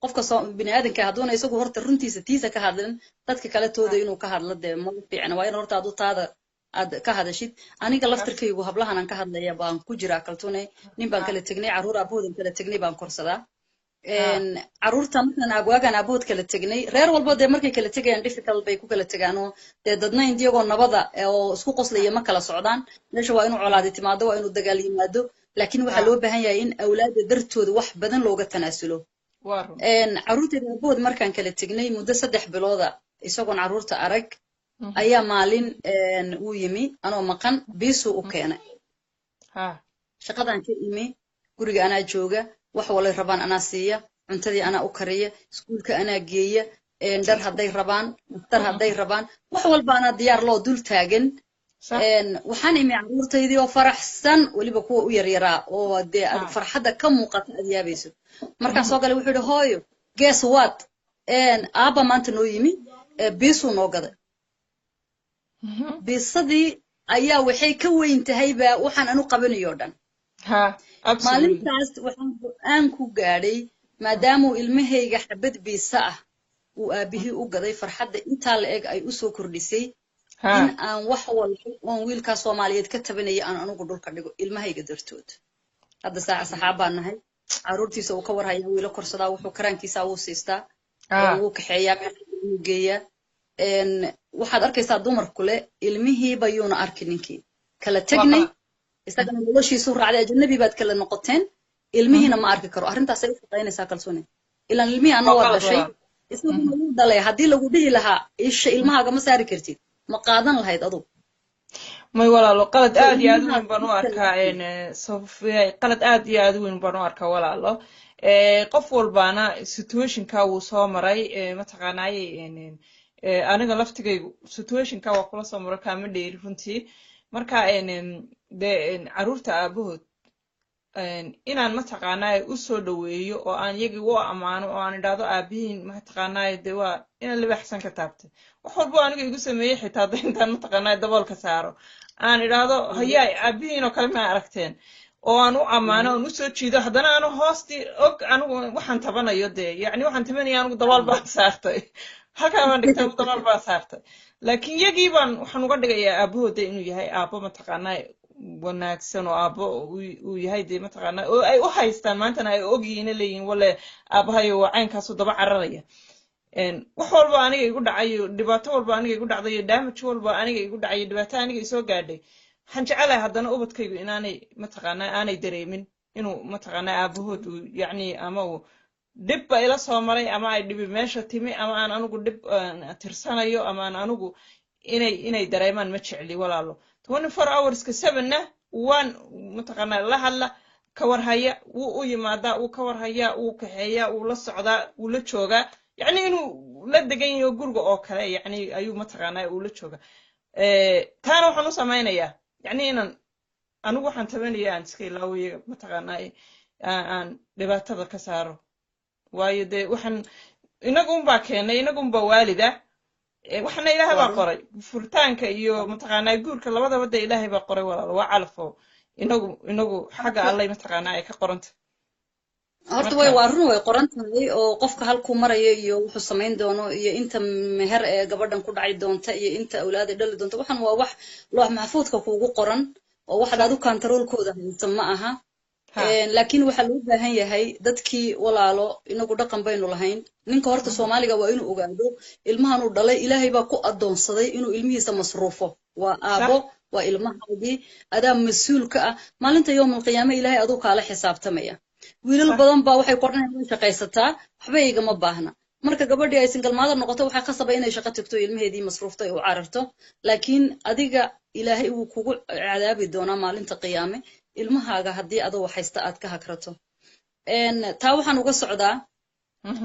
qofka soo bini aadanka hadduuna isagu horta runtiisa tiisa ka hadlin, dadka kale tooda inuu ka hadlo dee ma fiicna. Waa in horta adu taada aad ka hadashid. Aniga laftirkaygu hablahan aan ka hadlaya baan ku jiraa, Kaltune. Nin baan kala tegnay, carruur aabahoodan kala tegnay baan korsadaa. Carruurta markaan waagaan aabahood kala tegnay, reer walba dee markay kala tegayaan difficult bay ku kala tegaan, oo dee dadna intiyagoo nabada oo isku qoslaya ma kala socdaan. Meesha waa inuu colaadi timaado, waa inuu dagaal yimaado, laakiin waxaa loo baahan yahay in awlaadda dartooda wax badan looga tanaasulo. Waa run. Carruurteeda aabahood markaan kala tegnay muddo 3 bilooda isagoon carruurta arag ayaa maalin uu yimi anoo maqan, biisuu u keenay. Shaqadaan ka imi, guriga anaa jooga, wax walay rabaan anaa siiya, cuntadii anaa u kariya, iskuulka anaa geeya, dhar hadday rabaan, dhar hadday rabaan, wax walba anaa diyaar loo dul taagan. Waxaan imi carruurtaydii oo faraxsan, weliba kuwa u yaryaraa oo dee farxadda ka muuqata aad yaabayso. Markaan soo galay wuxuu yidhi, "Hooyo." Guess what? Aabba maanta noo yimi, biisuu noo gaday. Biisadii ayaa waxay ka weyn tahayba waxaan anu qabanayo dhan. Maalintaas waxaan go'aan ku gaadhay, maadaamuu ilmahayga xabad biisa ah uu aabihii u gaday, farxadda intaa la eg ay usoo kordhisay, in aan wax walba oon wiilkaa Soomaaliyeed ka tabanaya aan anugu dhulka dhigo ilmahayga dartood. Hadda saaca saxaab baan nahay, carruurtiisa uu ka warhayaa, wiilo korsadaa, wuxuu karaankiisa wuu siistaa, wuu kaxeeyaa, wuu geeyaa. Waxaad arkaysaa dumarku le ilmihiiba yuuna arki ninkii kala tegnay, isagana noloshiisu raacday, ajanabi baad kala noqoteen, ilmihiina ma arki karo. Arrintaasay u shaqaynaysaa, Kalsooni, ilaan ilmihii anna waa dhashay, isaguna wuu dhalay. Haddii lagu dhihi lahaa isha ilmahaaga ma saari kartid, ma qaadan lahayd adugu? May walaalo, qalad aad iyo aad u weyn baan u arkaa, Sofia, qalad aad iyo aad u weyn baan u arkaa, walaalo. Qof walbaana situationka wuu soo maray, mataqaanaaye. Aniga laftigaygu situationka waa kula soo maro, kaama dheeri runtii. Marka dee carruurta aabahood inaan mataqaanaaye u soo dhoweeyo oo aan iyagii u ammaano oo aan idhaahdo aabihiin mataqaanaaye dee waa inaan libaaxsan ka taabtay, wax walbo aniga igu sameeyey, xitaa hadda intaan mataqaanaaye daboolka saaro aan idhaahdo hayaay, aabihiin oo kale ma aragteen, oo aan u ammaano oon usoo jiido, haddana aanu hoostii og anigu waxaan tabanayo. Dee yacni waxaan tabanaya anigu dabool baan saartay, halkaa baan dhigtay, anigu dabool baan saartay, laakiin iyagii baan waxaan uga dhigayaa aabahooda inuu yahay aabbo mataqaanaa wanaagsan oo aabbo uu yahay dee mataqaanaa oo ay u haystaan maantana ay ogyihiin, leeyihiin wale aabbahayo waa caynkaasu daba cararaya. Wax walba aniga igu dhacayo, dhibaato walba aniga igu dhacdayo, damage walba aniga igu dhacayo, dhibaato aniga isoo gaadhay, waxaan jecelahay haddana ubadkaygu inaanay mataqaanaa aanay dareemin inuu mataqaanaa aabahood uu yacni ama uu dhibba ila soo maray, ama ay dhibi meesha timi, ama aan anigu dhib tirsanayo, ama aan anigu inay dareemaan ma jecli, walaalo. 24 hourska sevenna waan mataqaanaa la hadla, ka warhaya, wuu u yimaadaa, wuu ka warhayaa, wuu kaxeeyaa, wuu la socdaa, wuu la joogaa, yacni inuu la degan yaho guriga oo kale yacni ayuu mataqaanaa uu la joogaa. Taana waxaan u samaynayaa yacni inaan anigu waxaan tabanaya aan iska ilaawiyo, mataqaanaa aan dhibaatada ka saaro, waayo dee waxaan inagu unbaa keenay, inagu unbaa waalida, waxana Ilaahay baa qoray furitaanka iyo mataqaanaa guurka labadaba, dee Ilaahay baa qoray, walaalo, waa calafo, inagu xagga Allay mataqaanaa ay ka qoranta. Horta way waa run, way qoran tahay, oo qofka halkuu marayo iyo wuxuu samayn doono iyo inta meher ee gabadhan ku dhaci doonta iyo inta awlaada dhali doonta, waxan waa wax loox maxfuudka kuugu qoran oo waxaad adu kantaroolkooda hayso ma aha. Laakiin waxaa loo baahan yahay dadkii, walaalo, inagu dhaqan baynu lahayn. Ninka horta Soomaaliga waa inuu ogaado ilmahan uu dhalay Ilaahay baa ku addoonsaday inuu ilmihiisa masruufo. Waa aabo, waa ilmahaagii, adaa mas-uul ka ah. Maalinta yowmalqiyaame Ilaahay aduu kaala xisaabtamaya. Wiilal badan baa waxay ku odhanayaan way shaqaysataa, waxba igama baahna. Marka gabadhii ay single mother noqoto, waxaa khasaba inay shaqo tagto, ilmaheedii masruufto, ay u cararto. Laakiin adiga Ilaahay wuu kugu cadaabi doonaa maalinta qiyaame ilmahaaga haddii adoo haysta aad ka hagrato. Taa waxaan uga socdaa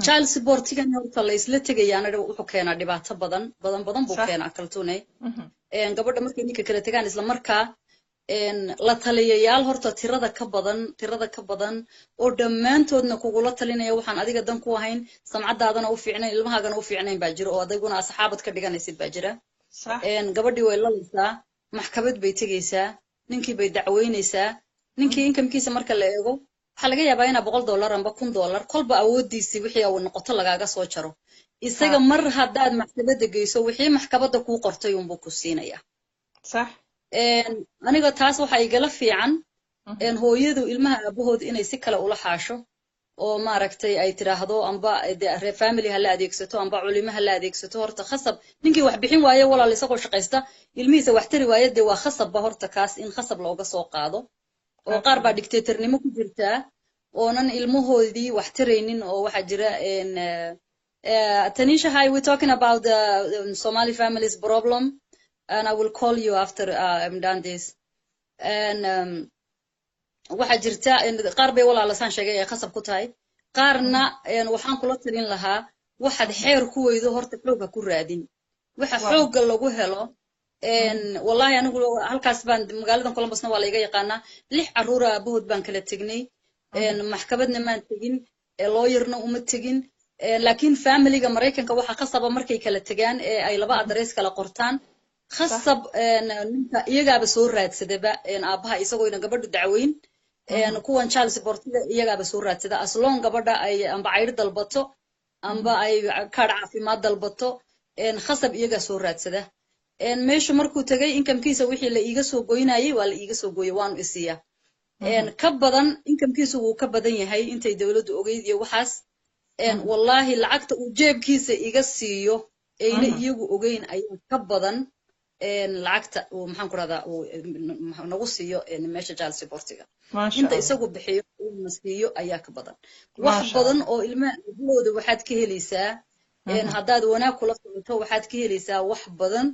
child supportigan horta la isla tegayaana wuxuu keenaa dhibaato badan badan badan buu keenaa, Kaltune. Gabadha markay ninka kala tegaan, isla markaa la taliyayaal horta tirada ka badan, tirada ka badan, oo dhammaantoodna kugula talinaya waxaan adiga dan ku ahayn, samcadaadana u fiicnayn, ilmahaagana u fiicnayn baa jira, oo adiguna asxaabad ka dhiganaysid baa jira. Gabadhii way lalaysaa, maxkamad bay tegaysaa, ninkii bay dacweynaysaa. Ninkii incomekiisa marka la eego, waxaa laga yaabaa inaa $100 amba $1000 kolba awoodiisii wixii uu noqoto lagaaga soo jaro isaga. Mar haddaad maxkamadda geyso, wixii maxkamadda kuu qortay unbuu ku siinaya. Aniga taas waxaa igala fiican hooyadu ilmaha aabahood inay si kale ula xaasho oo maaragtay ay tiraahdo amba dee family ha la adeegsato amba culimo ha la adeegsato. Horta khasab ninkii wax bixin waaye, walaal, isagoo shaqaysta ilmihiisa wax tari waaye, dee waa khasabba horta kaas in khasab looga soo qaado. Oo qaar baa dictatornimo ku jirtaa oonan ilmahoodii wax taraynin oo waxaa jira. Tanisha, hi, we're talking about the Somali families problem and I will call you after I'm done this. And waxaa jirta qaar bay, walaalasaan sheegay, ay khasab ku tahay. Qaarna waxaan kula talin lahaa, waxaad xeer ku weydo horta xoogga ku raadin, waxa xoogga lagu helo. Wallahi anigu halkaas baan magaaladan Columbusna waa layga yaqaanaa. Lix carruura aabahood baan kala tegnay, maxkamadna maan tegin, lawyerna uma tegin. Laakiin familiga Maraykanka waxaa khasaba markay kala tegaan ee ay laba address kala qortaan, khasab ninka iyagaaba soo raadsadaba aabbaha, isagoyna gabadhu dacweyn. Kuwan child supportiga iyagaaba soo raadsada, as long gabadha ay amba cayr dalbato amba ay kaadh caafimaad dalbato, khasab iyagaa soo raadsada. Meeshu markuu tegay, incomekiisa wixii la iiga soo goynayay waa la iiga soo gooyay, waanu isiiyaa. Ka badan incomekiisu wuu ka badan yahay intay dowladdu ogeyd iyo waxaas. Wallaahi, lacagta uu jeebkiisa iga siiyo ayna iyagu ogeyn ayaa ka badan lacagta uu, maxaan ku rahdaa, uu nagu siiyo meesha child supportiga. Inta isagu bixiyo uuna siiyo ayaa ka badan. Wax badan oo ilmaha aabahooda waxaad ka helaysaa haddaad wanaag kula socoto, waxaad ka helaysaa wax badan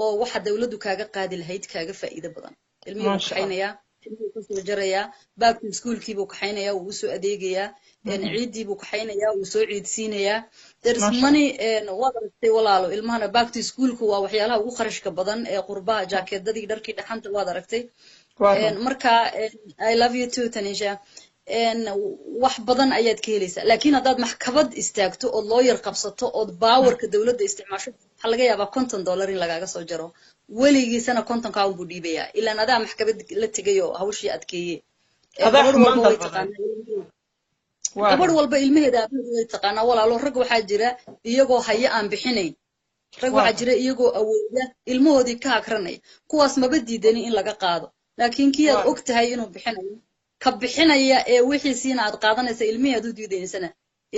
oo waxa dawladdu kaaga qaadi lahayd kaaga faa'iido badan. Ilmihii buu kaxaynayaa, ilmihii kasoo jarayaa, baabkii iskuulkii buu kaxaynayaa, wuu usoo adeegayaa, ciiddii buu kaxaynayaa, wuu soo ciidsiinayaa. There is money, waad aragtay walaalo. Ilmahana back to schoolku waa waxyaalaha ugu kharashka badan ee qurbaha, jaakeedadii, dharkii dhaxanta, waad aragtay. Marka I love you too, Tanisha. Wax badan ayaad ka helaysaa, laakiin haddaad maxkamad istaagto ood lawyer qabsato ood powerka dowladda isticmaasho, waxaa laga yaabaa $50 in lagaaga soo jaro. Weligiisana 50-kaa unbuu dhiibayaa, ilaan adaa maxkamad la tegay oo hawshii adkeeye. Gabadh walba way taqaanaa, gabadh walba ilmaheeda aabaheed way taqaanaa, walaalo. Rag waxaa jira iyagoo haya aan bixinayn, rag waxaa jira iyagoo awooda ilmahoodii ka hakranaya. Kuwaas maba diidani in laga qaado, laakiin kii aad og tahay inuu bixinayo, ka bixinaya ee wixiisiina aad qaadanaysa, ilmihii aad u diidaysana,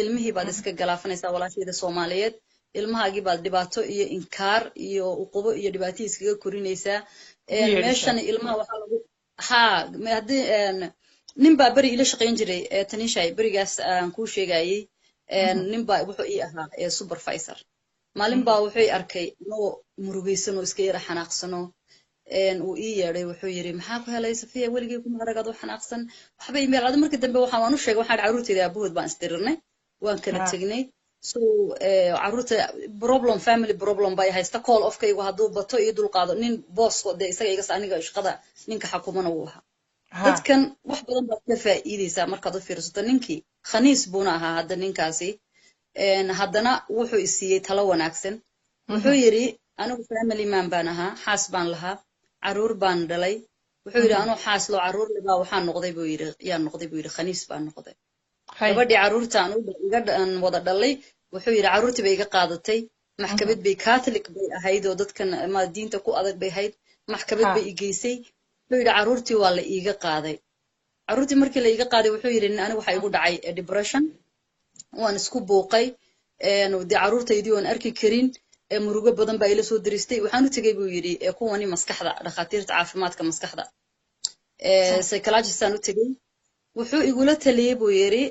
ilmihii baad iska galaafanaysaa. Walaashayda Soomaaliyeed, ilmahaagii baad dhibaato iyo inkaar iyo uqubo iyo dhibaatihii iskaga korinaysaa. Meeshan ilmaha waxaa lagu haa haddii nin baa beri ila shaqayn jiray, Tanishay, berigaas aan kuu sheegayay, nin baa wuxuu ii ahaa supervisor. Maalin baa wuxuu i arkay anoo murugaysan oo iska yara xanaaqsano. Uu ii yeedhay, wuxuu yidhi, "Maxaa ku helay, Safiya? Weligay kuma arag adoo xanaaqsan." Waxba email adi. Markii dambe waxaan waan u sheegay, waxaan carruurtayda aabahood baan isdirirnay, waan kala tegnay, so carruurta problem, family problem bay haysta. Call offkaygu hadduu bato iyo dulqaado. Nin boosko dee isaga igas aniga shaqada ninka xakumana wuu ahaa. Dadkan wax badan baad ka faa'iidaysaa markaad u fiirsato. Ninkii khaniis buuna ahaa hadda ninkaasi, haddana wuxuu isiiyey talo wanaagsan. Wuxuu yidhi, "Anigu family man baan ahaa, xaas baan lahaa, carruur baan dhalay." Wuxuu yidhi, "Anuu xaas loo carruur lebaa waxaan noqday," buu yidhi, "yaan noqday," buu yidhi, "khaniis baan noqday. Gabadhii carruurta aan iga aan wada dhalay," wuxuu yidhi, "carruurtii bay iga qaadatay. Maxkamad bay, Catholic bay ahayd oo dadkan ma diinta ku adag bay ahayd, maxkamad bay i geysay." Wuxuu yidhi, "Carruurtii waa la iiga qaaday. Carruurtii markii la iiga qaaday," wuxuu yidhi, "anigu waxaa igu dhacay depression, waan isku buuqay dee, carruurtaydii oon arki karin, murugo badan baa ila soo diristay. Waxaan u tegey," buu yidhi, "kuwani maskaxda, dhakhaatiirta caafimaadka maskaxda, psychologist aan u tegey. Wuxuu igula taliyey," buu yidhi,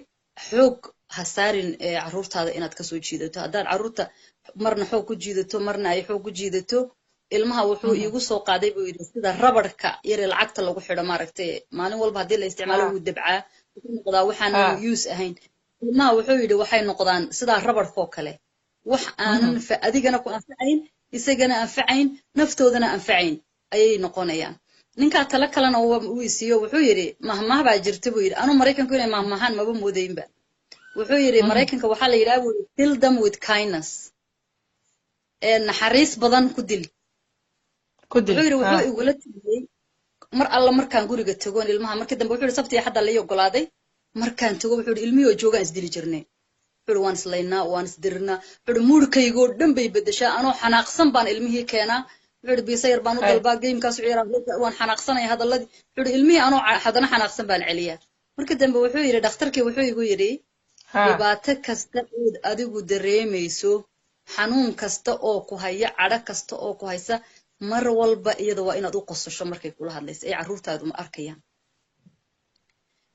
"xoog ha saarin carruurtaada inaad kasoo jiidato. Haddaad carruurta marna xoog ku jiidato, marna ay xoog ku jiidato ilmaha," wuxuu iigu soo qaaday, buu yidhi, "sida rabarka yare lacagta lagu xidho, maaragtay, maalin walba haddii la isticmaalo wuu dabcaa, wuxuu noqdaa waxaanan use ahayn. Ilmaha," wuxuu yidhi, "waxay noqdaan sidaa rabarkoo kale, wax aanan adigana ku anfacayn, isagana anfacayn, naftoodana anfacayn ayay noqonayaan." Ninkaa talo kalena uu isiiyo. Wuxuu yidhi, "Mahmah baa jirta," buu yidhi. Anuu Maraykanku inay mahmahaan maba moodaynba. Wuxuu yidhi, "Maraykanka waxaa la yidhaha," buu yidhi, "kill them with kindness, naxariis badan ku dil." Wuxuu yidhi, wuxuu igula taliyey mar alla markaan guriga tagoon ilmaha, markii dambe, wuxuu yidhi, sabti xadda la ii ogolaaday markaan tago, wuxuu yidhi, ilmihii oo joogaan isdili jirnay. Wuxuu yidhi, "Waan islaynaa, waan isdirirnaa." Wuxuu yidhi, "Moodkaygoo dhan bay beddeshaa. Anoo xanaaqsan baan ilmihii keenaa." Wuxuu yidhi, "Pizza yar baan u dalbaa, gamekaas u ciyaaraa, waan xanaaqsanaya hadalladii." Wuxuu yidhi, "Ilmihii anoo haddana xanaaqsan baan celiyaa." Markii dambe wuxuu yidhi, dhakhtarkii wuxuu igu yidhi, "Dhibaato kasta ood adigu dareemayso, xanuun kasta oo ku haya, cadho kasta oo ku haysa, mar walba iyada waa inaad u qosasho markay kula hadlayso ay carruurtaadu ma arkayaan."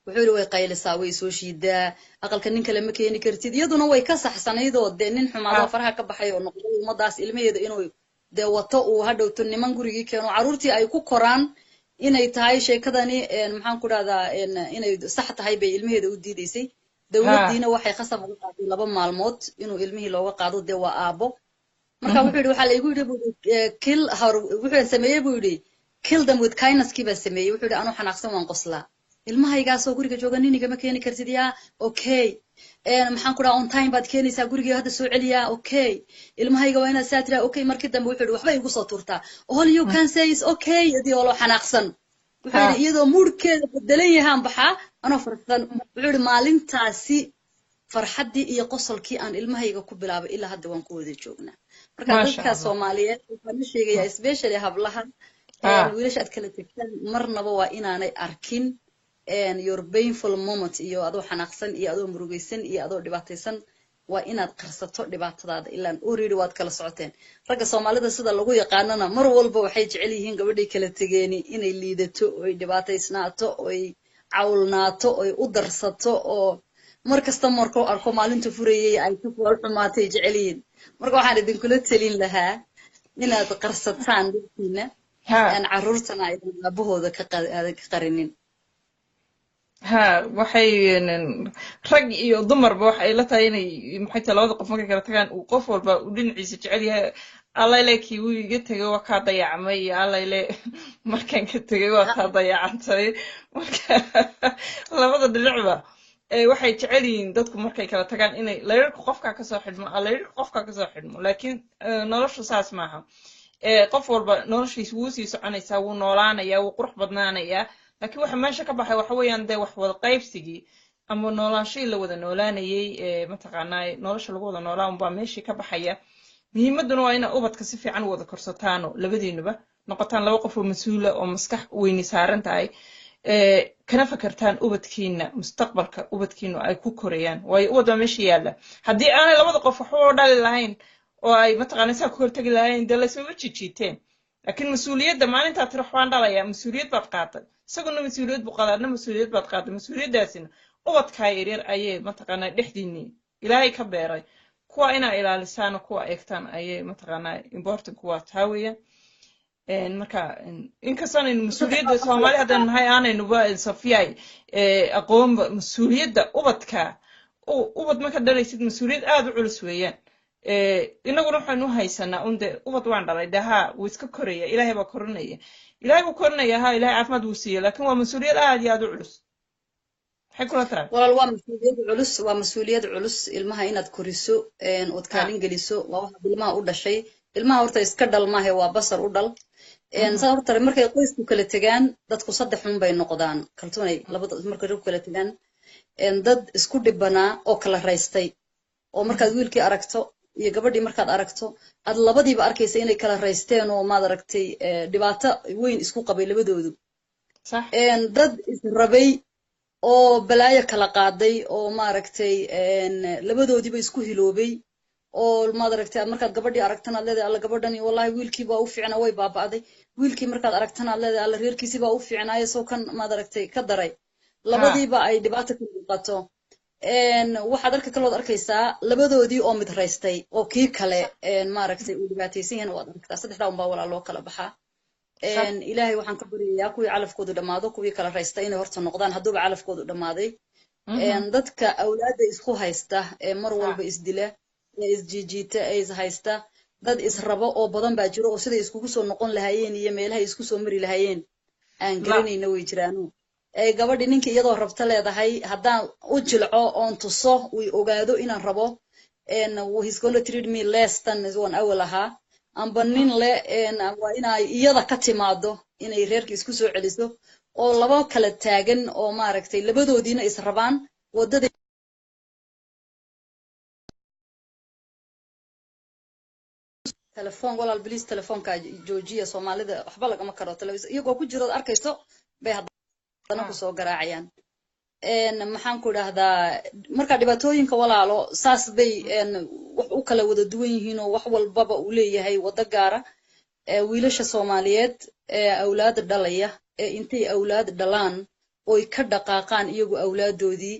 Wuxuu yidhi, "Way qaylisaa, way soo shiidaa, aqalka nin kale ma keeni kartid." Iyaduna way ka saxsanaydoo dee nin xumaadoo faraha ka baxay oo noqday ummadaas ilmaheeda inuu dee wato, uu hadhowto niman gurigii keeno, carruurtii ay ku koraan inay tahay sheekadani, maxaan ku dhahdaa, inay sax tahay bay ilmaheeda u diidaysay. Dowladdiina waxay khasab uga qaaday 2 maalmood inuu ilmihii looga qaado, dee waa aabbo. Marka wuxuu yidhi, waxaa la igu yidhi, buu yidhi, kill her. Wuxuu sameeyey, buu yidhi, kill them with kindness kii baan sameeyey. Wuxuu yidhi, "Anuu xanaaqsan waan qoslaa." Ilmahaygaasoo guriga jooga ninigama keeni kartid. Yaa, okay, maxaan ku dhaha, on time baad keenaysaa guriga, hadda soo celiyaa. Okay, ilmahayga waa inaad saa tiraa. Okay, markii dambe wuxuu yidhi, waxbay igu soo tuurtaa, "All you can say is okay," iyadoo loo xanaaqsan. Wuxuu yidhi, iyadoo moodkeeda bedelan yahaan baxaa anoo faraxsan. Wuxuu yidhi, maalintaasi farxaddii iyo qosolkii aan ilmahayga ku bilaabay ilaa hadda waan ku wada joognaa. Marka dadka Soomaaliyeed waxaan u sheegayaa, especially hablaha, wiilasha aad kala tegtaan, marnaba waa inaanay arkin your painful moment, iyo adoo xanaaqsan iyo adoo murugaysan iyo adoo dhibaataysan. Waa inaad qarsato dhibaatadaada, ilaan already waad kala socoteen. Ragga Soomaalida sida lagu yaqaanana, mar walba waxay jecel yihiin gabadhay kala tegeeni inay liidato, oy dhibaataysnaato, oy cawlnaato, oy u darsato, oo mar kasta markuu arko maalinta furayay ay ka fool xumaatay jecel yihiin. Marka waxaan idinkula telin lahaa inaad qarsataan dhibkiina, carruurtana aydan aabahooda ka qarinin. Ha, waxay rag iyo dumarba waxay la tahay inay, maxay tahay, labada qof markay kala tagaan uu qof walba uu dhinaciisa jecel yahay. Allayle, kii wuu iga tegay, waa kaa dayacmay, iyo allayle, markaan ka tegay waa kaa dayacantay. Marka labada dhinacba waxay jecel yihiin dadku markay kala tagaan inay layrarka qofkaa kasoo xidhmo, layrarka qofkaa kasoo xidhmo. Laakiin noloshu saas maaha. Qof walba noloshiisa wuu sii soconaysaa, wuu noolaanayaa, wuu qurux badnaanayaa. Laakiin waxa meesha ka baxay waxa weeyaan dee wax wada qaybsigii ama noolaanshihii la wada noolaanayay, mataqaanaa, nolosha lagu wada noolaa unbaa meeshii ka baxaya. Muhiimadduna waa inaa ubadka si fiican u wada korsataano, labadiinuba noqotaan laba qof oo mas-uula oo maskax weyni saaran tahay, kana fakartaan ubadkiina, mustaqbalka ubadkiinu ay ku korayaan. Waayo, ubad baa meesha yaalla. Haddii aanay labada qof waxba u dhali lahayn oo ay, mataqaana, saa ku hortegi lahayn, dee laysmama jijiiteen. Laakiin mas-uuliyadda maalintaa tiri waxbaan dhalayaa, mas-uuliyad baad qaaday, isaguna mas-uuliyad buu qaaday, adna mas-uuliyad baad qaaday. Mas-uuliyaddaasina ubadkaa yaryar ayay, mataqaanaa, dhexdiinii Ilaahay ka beeray, kuwa inaa ilaalisaan oo kuwa eegtaan ayay, mataqaanaa, important kuwa taa weeyaan. Marka inkastoo aanaynu mas-uuliyadda Soomaali haddaynu nahay aanaynuba, Safiyay, aqoonba mas-uuliyadda ubadka, ubad markaad dhalaysid mas-uuliyad aada u culus weeyaan. Inaguna waxaynu u haysanaa un de ubad waan dhalay, de haa, wuu iska koraya, Ilaahay baa korinaya, Ilaahay buu korinaya, ha, Ilahay caafimaad wuu siiyey, laakiin waa mas-uuliyad aad iyo aad u culus. Maxay kula tahay? Walaal, waa mas-uuliyad culus, waa mas-uuliyad culus ilmaha inaad koriso ood kaalin geliso. Waa waxaad ilmaha u dhashay. Ilmaha horta iska dhal maahe, waa basar u dhal. Saa horta markay qoysku kala tegaan, dadku saddex un bay noqdaan, Kaltunay. Labada markay rag kala tegaan, dad isku dhibanaa oo kala raystay, oo markaad wiilkii aragto iyo gabadhii markaad aragto, aad labadiiba arkaysa inay kala raysteen oo, maad aragtay, dhibaato weyn isku qabay labadoodu. Dad israbay oo balaayo kala qaaday, oo, maaragtay, labadoodiiba isku hiloobay, oo, maad aragtay, markaad gabadhii aragtana aad leedahay, "Alla, gabadhani wallahi wiilkii baa u fiicnaa, way baaba'day." Wiilkii markaad aragtana aad leedahay, "Alla, reerkiisii baa u fiicnaayo, soo kan, maad aragtay, ka daray." Labadiiba ay dhibaato ka muuqato. Waxaad arka kalood arkaysaa labadoodii oo mid raystay oo kii kale, maaragtay, uu dhibaataysan yahan waad aragtaa. Saddexdaa unbaa, walaa, loo kala baxaa. Ilaahay waxaan ka baryayaa kuwii calafkoodu dhammaado, kuwii kala raysta inay horta noqdaan, hadduuba calafkoodu dhammaaday. Dadka awlaadda isku haysta ee mar walba isdila ee isjiijiita ee is haysta, dad israbo oo badan baa jiro oo siday iskugu soo noqon lahaayeen iyo meelahay isku soo mari lahaayeen aan garanayna way jiraano. Ee gabadhi ninka iyadoo rabta leedahay, "Haddaan u jilco oon tuso uu ogaado inaan rabo, he's gonna treat me less than one awal ahaa." Amba nin le waa inay iyada ka timaado inay reerka isku soo celiso, oo laba kala taagan oo, maaragtay, labadoodiina is rabaan waddada. Telefoon, walaal, please, telefoonka joojiya. Soomaalida waxba lagama karo, iyagoo ku jirood arkayso bay haddana kusoo garaacayaan. Maxaan ku idhahdaa, marka dhibaatooyinka, walaalo, saas bay wax u kala wada duwan yihiin oo wax walbaba uu leeyahay waddo gaara. Wiilasha Soomaaliyeed ee awlaada dhalaya, ee intay awlaad dhalaan oy ka dhaqaaqaan iyagu awlaadoodii,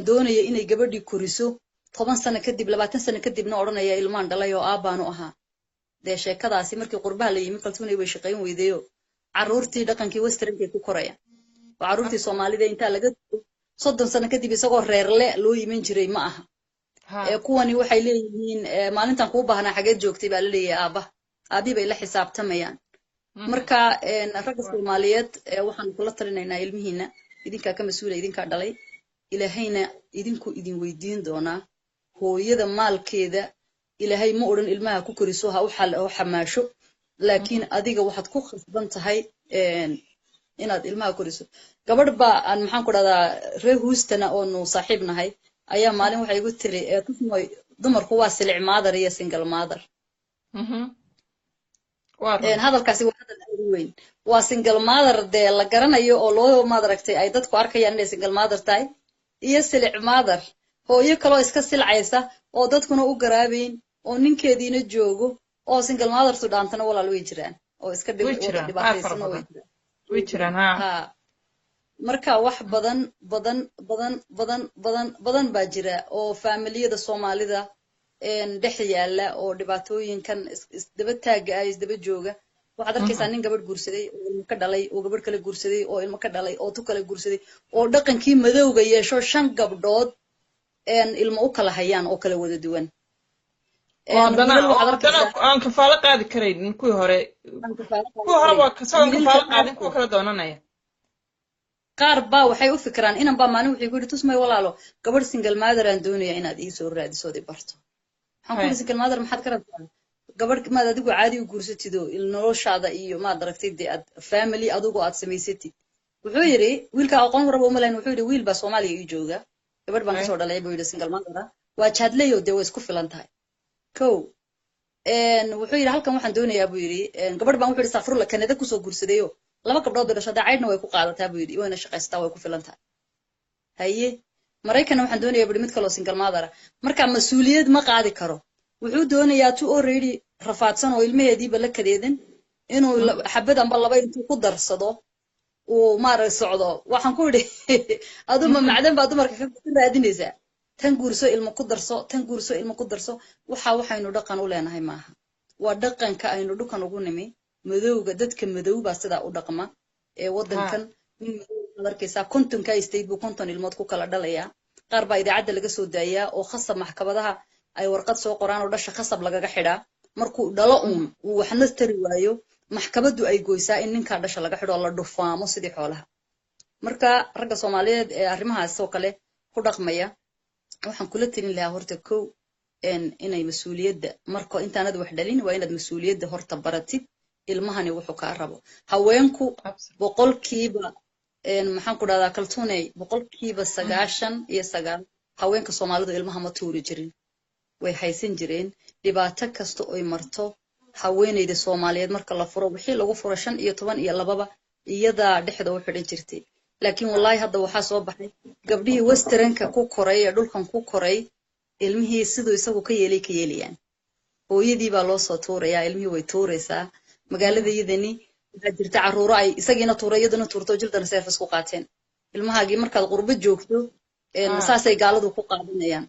doonaya inay gabadhii koriso, 10 sano kadib, 20 sano kadibna odhanaya, "Ilmaan dhalay oo aabbaanu ahaa." Dee sheekadaasi markii qurbaha la yimi, Kaltuunay, way shaqayn weydayo. Carruurtii dhaqankii westernkay ku korayaan, oo carruurtii Soomaalida intaa laga 30 sano kadib isagoo reerle loo yimin jiray ma aha. Kuwani waxay leeyihiin, "Maalintan kuu baahnaa xageed joogtay?" baa la leeyahay aabba. Aabii bay la xisaabtamayaan. Marka ragga Soomaaliyeed waxaan kula talinaynaa, ilmihiina Idinkaa ka mas-uula, idinkaa dhalay. Ilaahayna idinku idin weydiin doonaa. Hooyada maalkeeda Ilaahay ma odhan ilmaha ku koriso, ha u xamaasho, laakiin adiga waxaad ku khasban tahay inaad ilmaha koriso. Gabadh baa aan, maxaan ku dhahdaa, reer Houstona oonu saaxiib nahay ayaa maalin waxay igu tiri, "Tusmoy, dumarku waa silic mother iyo single mother." Hadalkaasi waa hadal aad u weyn. Waa single mother dee la garanayo oo loo maaragtay ay dadku arkayaan inay single mother tahay, iyo silic mother, hooyo kaloo iska silcaysa oo dadkuna u garaabayn oo ninkeediina joogo oo single mothertu dhaantana, walaal, way jiraan oo iska dhibaataysan way jiraan. Way jiraan, ha. Marka wax badan badan badan badan badan badan baa jira oo faamiliyada Soomaalida dhex yaala oo dhibaatooyinkan isdaba taagga ah, isdaba jooga. Waxaad arkaysaa nin gabadh guursaday oo ilmo ka dhalay, oo gabadh kale guursaday oo ilmo ka dhalay, oo tu kale guursaday, oo dhaqankii madowga yeesho, shan gabdhood ilmo u kala hayaan oo kala wada duwan. Haddana aan kafaalo qaadi karaynin kuwii hore. Kuwii hore waa kasagoon kafaalo qaadin kuwa kala doonanaya. Qaar baa waxay u fikiraan, inan baa maalin wuxuu ku yidhi, "Tusmay walaalo, gabadh single mother aan doonaya inaad ii soo raadiso ood i barto." Waxaan ku yidhi, "Single mother maxaad ka rabtaa? Gabadh maad adigu caadi u guursatid oo noloshaada iyo maad aragtay dee aad family adigu aad samaysatid." Wuxuu yidhi, wiilka aqoon waraba uma lahayn, wuxuu yidhi, "Wiil baa Soomaaliya ii jooga, gabadh baan kasoo dhalay," buu yidhi, "single mother ah, waa jaadleyo, dee way isku filan tahay." Kow, wuxuu yidhi, "Halkan waxaan doonayaa," buu yidhi, "gabadh baan," wuxuu yidhi, "safrulla Kanada kusoo guursadayo, laba gabdhood bay dhasho, dee caydhna way ku qaadataa," buu yidhi, "wayna shaqaysataa, way ku filan tahay." Haye, Maraykanna waxaan doonayaa, bui, mid kaloo single mother ah. Marka mas-uuliyad ma qaadi karo. Wuxuu doonayaa tu already rafaadsan oo ilmaheediiba la kadeedan inuu xabad amba laba intuu ku darsado uu maarag socdo. Waxaan ku idhi, "Aduma macdan baa dumarka ka raadinaysaa? Tan guurso, ilmo ku darso, tan guurso, ilmo ku darso." Waxa waxaynu dhaqan u leenahay maaha, waa dhaqanka aynu dhukan ugu nimi madowga. Dadka madow baa sidaa u dhaqma ee waddankan. Nin madow waxaad arkaysaa 50-ka state buu 50 ilmood ku kala dhalayaa. Qaar baa idaacadda laga soo daayaa oo khasab maxkamadaha ay warqad soo qoraan oo dhasha khasab lagaga xidhaa. Markuu dhalo uun uu waxna tari waayo, maxkamaddu ay goysaa in ninkaa dhasha laga xidho oo la dhufaamo sidii xoolaha. Marka ragga Soomaaliyeed ee arrimahaas oo kale ku dhaqmaya waxaan kula telin lahaa, horta kow, inay mas-uuliyadda marka intaanad wax dhalin waa inaad mas-uuliyadda horta baratid, ilmahani wuxuu kaa rabo. Haweenku boqolkiiba, maxaan ku dhahdaa, Kaltuuney, 99% haweenka Soomaalidu ilmaha ma tuuri jirin, way haysan jireen. Dhibaato kasta oy marto haweeneyda Soomaaliyeed marka la furo, wixii lagu furo shan iyo toban iyo lababa, iyadaa dhexda u xidhan jirtay. Laakiin wallahi hadda waxaa soo baxay gabdhihii westernka ku koray ee dhulkan ku koray, ilmihii siduu isagu ka yeelay ka yeelayaan. Hooyadii baa loo soo tuurayaa ilmihii, way tuuraysaa. Magaalada iyadani waxaa jirta carruuro ay isagiina tuuray, iyaduna tuurto, children service ku qaateen ilmahaagii. Markaad qurbo joogto saasay gaaladu ku qaadanayaan.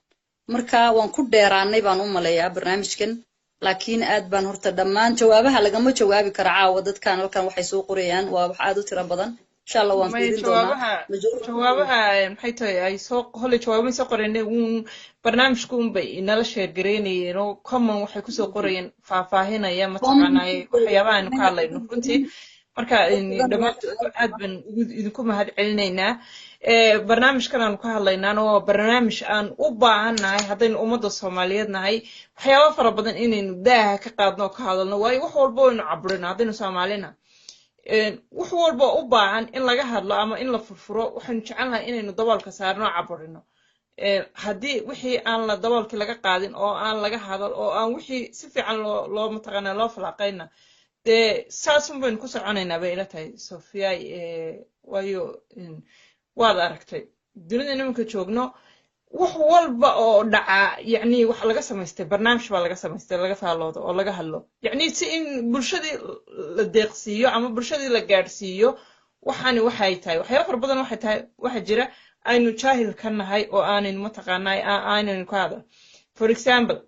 Marka waan ku dheeraanay baan u maleeyaa barnaamijkan, laakiin aad baan horta dhammaan jawaabaha lagama jawaabi karo caawa. Dadkan halkan waxay soo qorayaan waa wax aad u tiro badan. Insha Allah waan fiirin doonaa. Jawaabaha maxay tahay ay soo holey, jawaabamay soo qoreen uun, barnaamijku un bay inala share gareynayeen oo common waxay kusoo qorayeen faahfaahinaya mataqaanaaye waxyaabaha aynu ka hadlayno runtii. Marka dhammaantood aad baan idinku mahad celinaynaa. Barnaamijkan aanu ka hadlaynaana waa barnaamij aan u baahannahay haddaynu ummadda Soomaaliyeed nahay, waxyaaba fara badan inaynu daaha ka qaadno oo ka hadalno, waayo wax walba waynu caburino haddaynu Soomaalina. Wax walba u baahan in laga hadlo ama in la furfuro, waxaynu jecelnahay inaynu daboolka saarno oo caburino. Haddii wixii aan la daboolkii laga qaadin oo aan laga hadal oo aan wixii si fiican loo mataqaanaa loo falaaqayna, dee saasun baynu ku soconaynaa bay ila tahay, Sofiyay. Waayo waad aragtay dunida nimanka joogno, wax walba oo dhaca yacni waxa laga samaystay barnaamij baa laga samaystay, laga faaloodo oo laga hadlo, yacni si in bulshadii la deeqsiiyo ama bulshadii la gaadhsiiyo waxaani waxay tahay. Waxyaaba fara badan waxay tahay waxa jira aynu jaahil ka nahay oo aanaynu mataqaanaa aanaynu ka hadal. For example,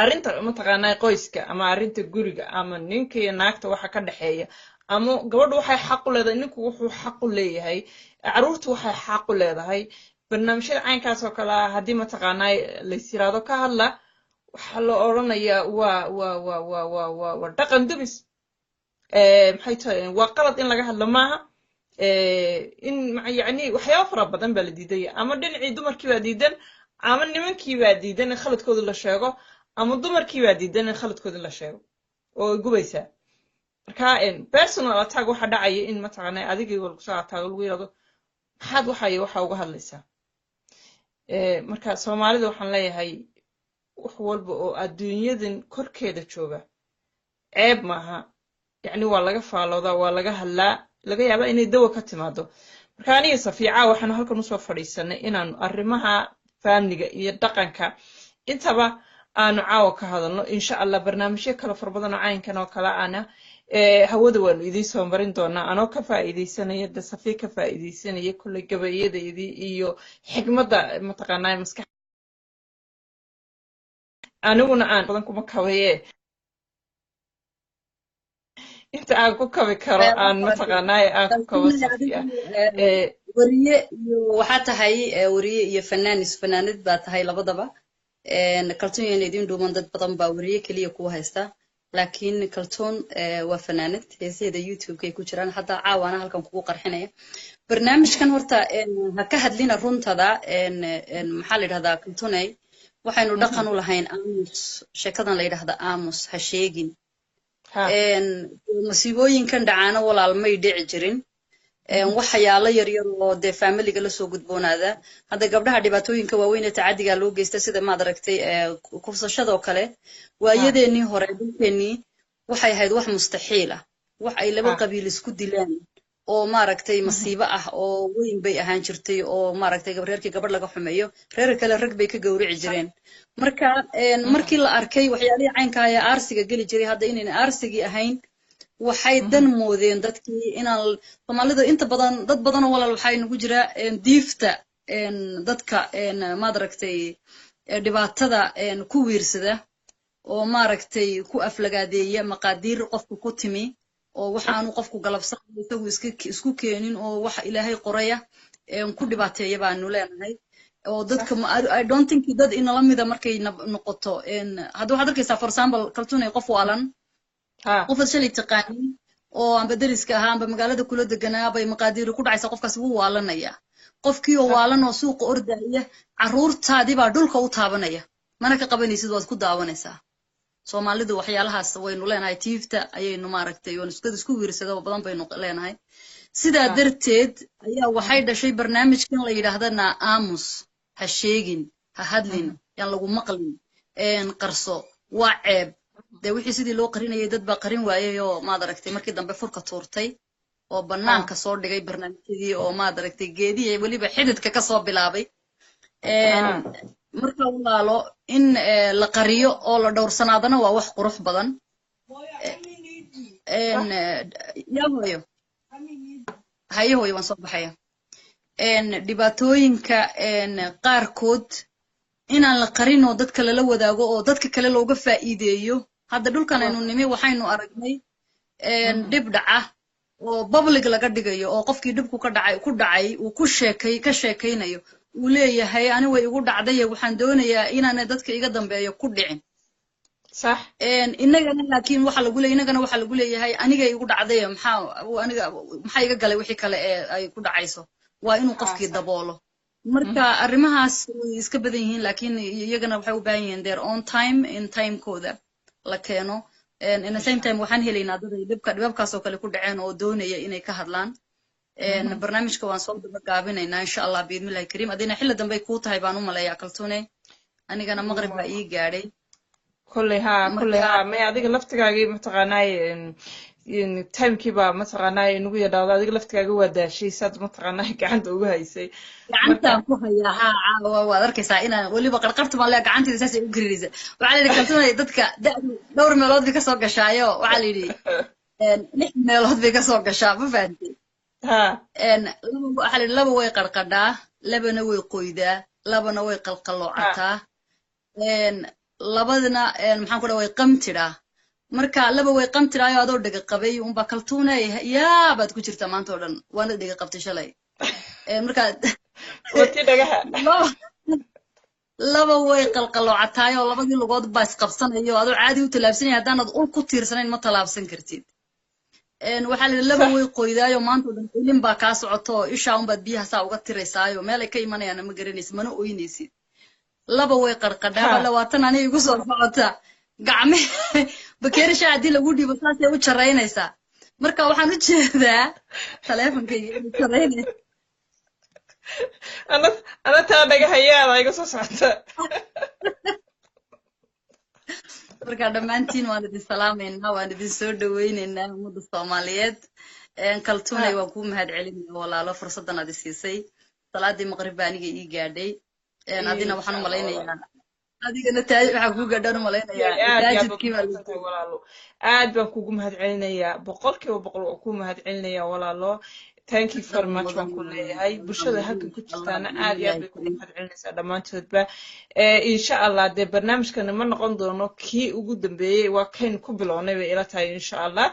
arrinta mataqaanaa qoyska ama arrinta guriga ama ninka iyo naagta waxa ka dhexeeya, ama gabadhu waxay xaq u leedahay, ninku wuxuu xaq u leeyahay, carruurtu waxay xaq u leedahay, barnaamijyada caynkaas oo kale ah haddii mataqaanaa lays yiraahdo ka hadla, waxaa la odhanayaa waa dhaqan dumis, maxay tahay, waa qalad in laga hadlo maaha. In yacni waxyaabo fara badan baa la diidaya, ama dhinacii dumarkii baa diidan, ama nimankii baa diidan in khaladkooda la sheego, ama dumarkii baa diidan in khaladkooda la sheego oo ay gubaysaa. Marka personal attack waxaa dhacaya in mataqaanaa adigii lagu soo attack, lagu yidhahdo maxaad waxa iyo waxa uga hadlaysaa. Marka Soomaalida waxaan leeyahay, wax walba oo adduunyadan korkeeda jooga ceeb maaha, yacni waa laga faaloodaa, waa laga hadlaa, laga yaabaa inay dawa ka timaado. Marka aniga Safiica waxaanu halkan usoo fadhiisanay inaanu arrimaha faamiliga iyo dhaqanka intaba aanu caawa ka hadalno. Insha Allah barnaamijyo kale fara badan oo caynkan oo kale ana hawada waanu idiin soo marin doonaa, anoo ka faa'iidaysanaya de Safiya ka faa'iidaysanaya kolley gabayadeydii iyo xigmadda mataqaanaa maskax aniguna aan badan kuma kabaye, inta aan ku kabi karo aan mataqaanaa aan ku kabo Safiya. Wariye iyo waxaa tahay wariye iyo fanaanis, fanaanad baa tahay labadaba. Kaltuun yana idiin dhuuman, dad badan baa wariye keliya kuwa haysta, laakiin Kaltuun waa fanaanad, heesaheeda YouTube-kay ku jiraan. Hadda caawaana halkan kugu qarxinaya barnaamijkan. Horta ha ka hadlina runtada. Maxaa la yidhahdaa, Kaltuunay, waxaynu dhaqan u lahayn aamus, sheekadan la yidhahda aamus, ha sheegin. Masiibooyinkan dhacaana walaal may dhici jirin, waxyaalo yaryar oo dee faamiliga lasoo gudboonaada. Hadda gabdhaha dhibaatooyinka waaweyn ee tacadiga loo geysta, sida maad aragtay kufsashadoo kale, waayadeenii hore dhulkeenii waxay ahayd wax mustaxiil ah, wax ay laba qabiil isku dilaan oo maaragtay masiibo ah oo weyn bay ahaan jirtay, oo maaragtay reerkii gabadh laga xumeeyo, reer kale rag bay ka gowrici jireen. Marka markii la arkay waxyaalihii caynka ee aarsiga geli jiray hadda inayna aarsigii ahayn, waxay dan moodeen dadkii inaan Soomaalida inta badan, dad badan oo walaal waxaa inagu jira diifta dadka maad aragtay dhibaatada ku wiirsada oo maaragtay ku aflagaadeeya maqaadiir qofku ku timi, oo waxaanu qofku galabsan isagu isku keenin, oo wax Ilaahay qoraya ku dhibaateeya baanu leenahay. Oo dadka I don't think dad inala mida markay noqoto. Hadda waxaad arkaysaa, for example, Kaltuunay, qof waalan, qofaad shalay taqaanin oo amba deriska ahaa amba magaalada kula deganaa bay maqaadiiri ku dhacaysa, qofkaas wuu waalanaya. Qofkii oo waalan oo suuqa ordaya, carruurtaadii baa dhulka u taabanaya, mana ka qabanaysid, waad ku daawanaysaa. Soomaalidu waxyaalahaas waynu leenahay, tiifta ayaynu maaragtay oon isku wiirsada oo badan baynu leenahay. Sidaa darteed ayaa waxay dhashay barnaamijkan la yidhaahdana aamus, ha sheegin, ha hadlin, yaan lagu maqlin, qarso, waa ceeb. Dee wixii sidii loo qarinayay dad baa qarin waayay oo maad aragtay markii dambe furka tuurtay oo bannaanka soo dhigay barnaamijyadii oo maad aragtay geedihii weliba xididka ka soo bilaabay. Marka walaalo, in la qariyo oo la dhowrsanaadana waa wax qurux badan. Yaa hooyo, haye hooyo, waan soo baxaya. Dhibaatooyinka qaarkood inaan la qarin oo dadka lala wadaago oo dadka kale looga faa'iideeyo. Hadda dhulkan aynu nimi waxaynu aragnay dhib dhaca oo public laga dhigayo, oo qofkii dhibku ka dhacay ku dhacay uu ku sheekay ka sheekaynayo, uu leeyahay ani way igu dhacday, waxaan doonayaa inaanay dadka iga dambeeyo ku dhicin. Inagana laakiin waxa lagu leeyahay, inagana waxaa lagu leeyahay aniga igu dhacday, maxaa aniga maxaa iga galay wixii kale ee ay ku dhacayso? Waa inuu qofkii daboolo. Marka arrimahaas way iska badan yihiin, laakiin iyagana waxay u baahan yihiin their own time, in timekooda la keeno. In the same time waxaan helaynaa dad ay dhibka dhibabkaas oo kale ku dhaceen oo doonaya inay ka hadlaan. Barnaamijka waan soo daba gaabinaynaa insha Allah biidnillahi kariim. Adina xilli dambe kuu tahay baan u maleeyaa, Kaltuune, anigana maqrib baa ii gaadhay. Kolley haa, kolley haa, may adiga laftigaagii mataqaanaay timekii baa mataqaanaay inagu yadhaado, adiga laftigaaga waa daashay saad mataqaanaay gacanta ugu haysay. Gacantaan ku hayaa haa, caawa waad arkaysaa inaan weliba qarqarta baan leeya, gacantayda saasay u gariiraysa. Waxaa la yidhi Kaltuunay, dadka da'du dhowr meelood bay kasoo gashaayo, waxaa la yidhi lix meelood bay kasoo gashaa, ma fahantay? Laba waxaa la yidhi, laba way qarqadhaa, labana way qoydaa, labana way qalqalloocataa, labadana maxaan ku dhaha way qamtidhaa. Marka laba way qamtidhaayo, adoo dhega qabay unbaa Kaltuunay yaa baad ku jirtaa maanta oo dhan, waana dhega qabtay shalay. Marka wati dhagaha. Laba way qalqaloocataayoo labadii lugood baa isqabsanayo, adoo caadi u tallaabsanaya haddaanad ul ku tiirsanayn ma tallaabsan kartid. Waxaa la yidhi laba way qoydaayo, maanta oo dhan ilin baa kaa socoto, ishaa unbaad biyaha saa uga tiraysaayo, meel ay ka imanayaana ma garanaysid, mana oynaysid. Laba way qarqadhaaba, 20 aniga igu soo socota, gacme bakeeri shaa haddii lagu dhiibo saasay u jaraynaysaa. Marka waxaan u jeedaa taleefonkayga inuu jaraynay. Ana taa dhagahayaada iga soo socota. Marka dhammaantiin waan idin salaamaynaa, waan idin soo dhawaynaynaa, ummadda Soomaaliyeed. Kaltuunay, waan kuu mahad celinaya walaalo fursaddan aad i siisay. Salaadii maqrib baa aniga ii gaadhay, adina waxaan u malaynayaa adigana taa waxaa kuu gaadhaan u malaynayaa masaajidkii baa. Walaalo, aad baan kugu mahad celinayaa, 100% waan kuu mahad celinayaa walaalo. Thank you very much baan ku leeyahay. Bulshada halkan ku jirtaana aad iyo aad bay kugu mahad celinaysaa dhammaantoodba. Insha Allah dee barnaamijkana ma noqon doono kii ugu dambeeyey, waa kaynu ku bilownay bay ila tahay. Insha Allah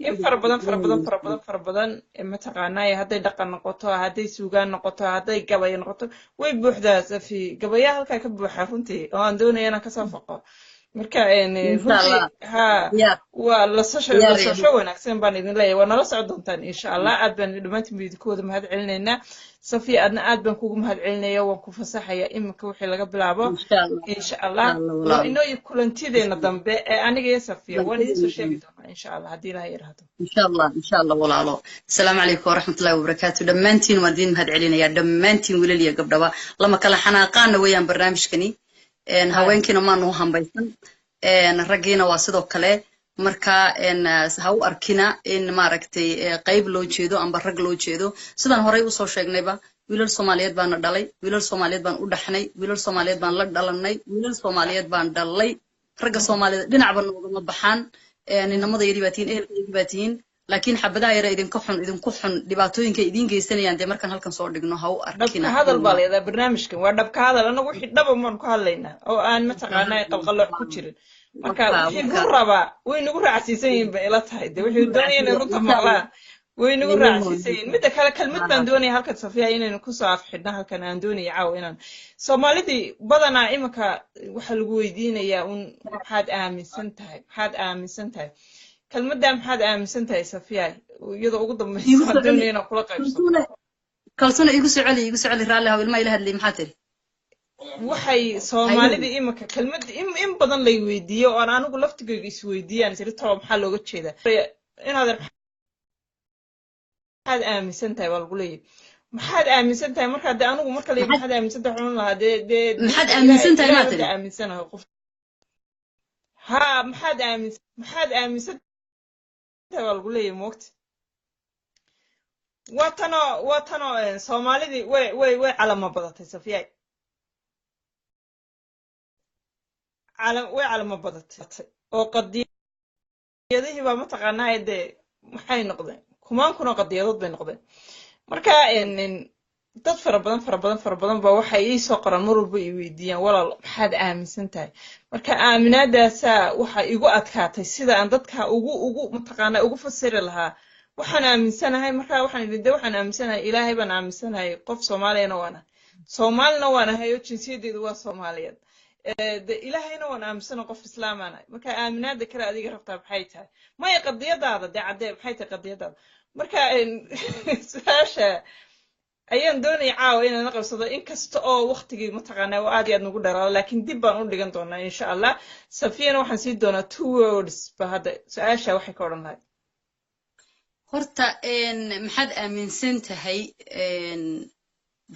in fara badan, fara badan, fara badan, fara badan, mataqaanaa, hadday dhaqan noqoto, hadday suugaan noqoto, hadday gabayo noqoto, way buuxdaa. Safi, gabayaa halkaa ka buuxa runtii oo aan doonaya inaan kasoo faqo. Marka runtii ha waa lasasho, lasasho wanaagsan baan idin leeyahay, waa nala socon doontaan insha Allah. Aad baan dhammaantiin ba idinku wada mahad celinaynaa. Safiya, adna aad baan kugu mahad celinaya. Waan ku fasaxaya iminka wixii laga bilaabo. Insha Allah waa inoo iyo kulantideena dambe ee aniga iyo Safiya waan idiin soo sheegi doonaa insha Allah, haddii Ilaha yidhaahdo. Insha Allah, insha Allah walaalo. Asalaamu calaykum waraxmatullahi wabarakaatu. Dhammaantiin waan idiin mahad celinayaa, dhammaantiin, wiilal iyo gabdhaba. Lama kala xanaaqaana weeyaan barnaamijkani, haweenkiina maanu hambaysan, raggiina waa sidoo kale. Marka ha u arkina in maaragtay qayb loo jeedo amba rag loo jeedo. Sidaan horey usoo sheegnayba, wiilal Soomaaliyeed baana dhalay, wiilal Soomaaliyeed baan u dhaxnay, wiilal Soomaaliyeed baan la dhalanay, wiilal Soomaaliyeed baan dhalay. Ragga Soomaaliyeed dhinacba noogama baxaan. Ninamada yari baa tihiin, ehelka baa tihiin, laakiin xabadaha yara idinka xun, idinku xun, dhibaatooyinka idiin geysanayaan dee markaan halkan soo dhigno ha u arkina. Dhabka hadal baa leedahay barnaamijkan, waa dhabka hadal. Anagu wixii dhaba maan ku hadlaynaa oo aan mataqaanaa qalqalooc ku jirin. Marka wixii run rabaa way nagu raacsiisan yihiin bay ila tahay. De wixii doonaya inay runta maqlaan way nagu raacsiisan yihiin. Midda kale, kelmad baan doonaya halkan Safiya inaynu kusoo afxidhno. Halkan aan doonaya caawa inaan Soomaalidii badanaa iminka waxaa lagu weydiinayaa un maxaad aaminsan tahay, maxaad aaminsan tahay. Kelmaddaa maxaad aaminsan tahay, Safiya, iyadoo ugu dambaysa waan doonaya inaan kula qaybsano. Kalsuna, igu soo celi, igu soo celi, raalli haw, ilmaha ila hadlay. Maxaa tiri? Waxay Soomaalida iminka kelmadda in badan lay weydiiyo oo aan anigu laftigayga isweydiiyaan tiri, tolo maxaa looga jeedaa inaadan maxaad aaminsan tahay baa lagu leeyahay, maxaad aaminsan tahay. Marka dee anigu marka la maxaad aaminsan tahay waxaan lahaa dee Maxaad aaminsan tahay maa tiri? Aaminsanahay qof ha maxaad aaminsan, maxaad aaminsan tahay baa lagu leeyahay, moogta. Waa tanoo, waa tanoo Soomaalidii way calamo badatay Safiya, way calamo badatay oo qadiyadihii baa mataqaanaa dee maxay noqdeen, kumaan kunoo qadiyadood bay noqdeen. Marka dad fara badan, fara badan, fara badan baa waxay ii soo qoraan mar walba ii weydiiyaan, walaal maxaad aaminsan tahay? Marka aaminaadaasaa waxa igu adkaatay sida aan dadka ugu mataqaanaa ugu fasiri lahaa waxaan aaminsanahay. Marka waxaan idhi de waxaan aaminsanahay Ilaahay baan aaminsanahay, qof Soomaaliyana waan ahay, Soomaalina waan ahay oo jinsiyaddeedu waa Soomaaliyeed, de Ilaahayna waan aaminsanahay, qof islaamaan ahay. Marka aaminaada kale adiga rabtaa maxay tahay? Maya, qadiyadaada dee caddee, maxay tahay qadiyadaada? Marka su-aasha ayaan doonaya caawa inaan la qabsado, inkasta oo waqtigii mataqaanaa oo aad iyo aad nagu dheeraado, laakiin dib baan u dhigan doonaa insha Allah. Safiyana waxaan siin doonaa two words ba hadda su-aasha waxay ka odhan lahayd. Horta maxaad aaminsan tahay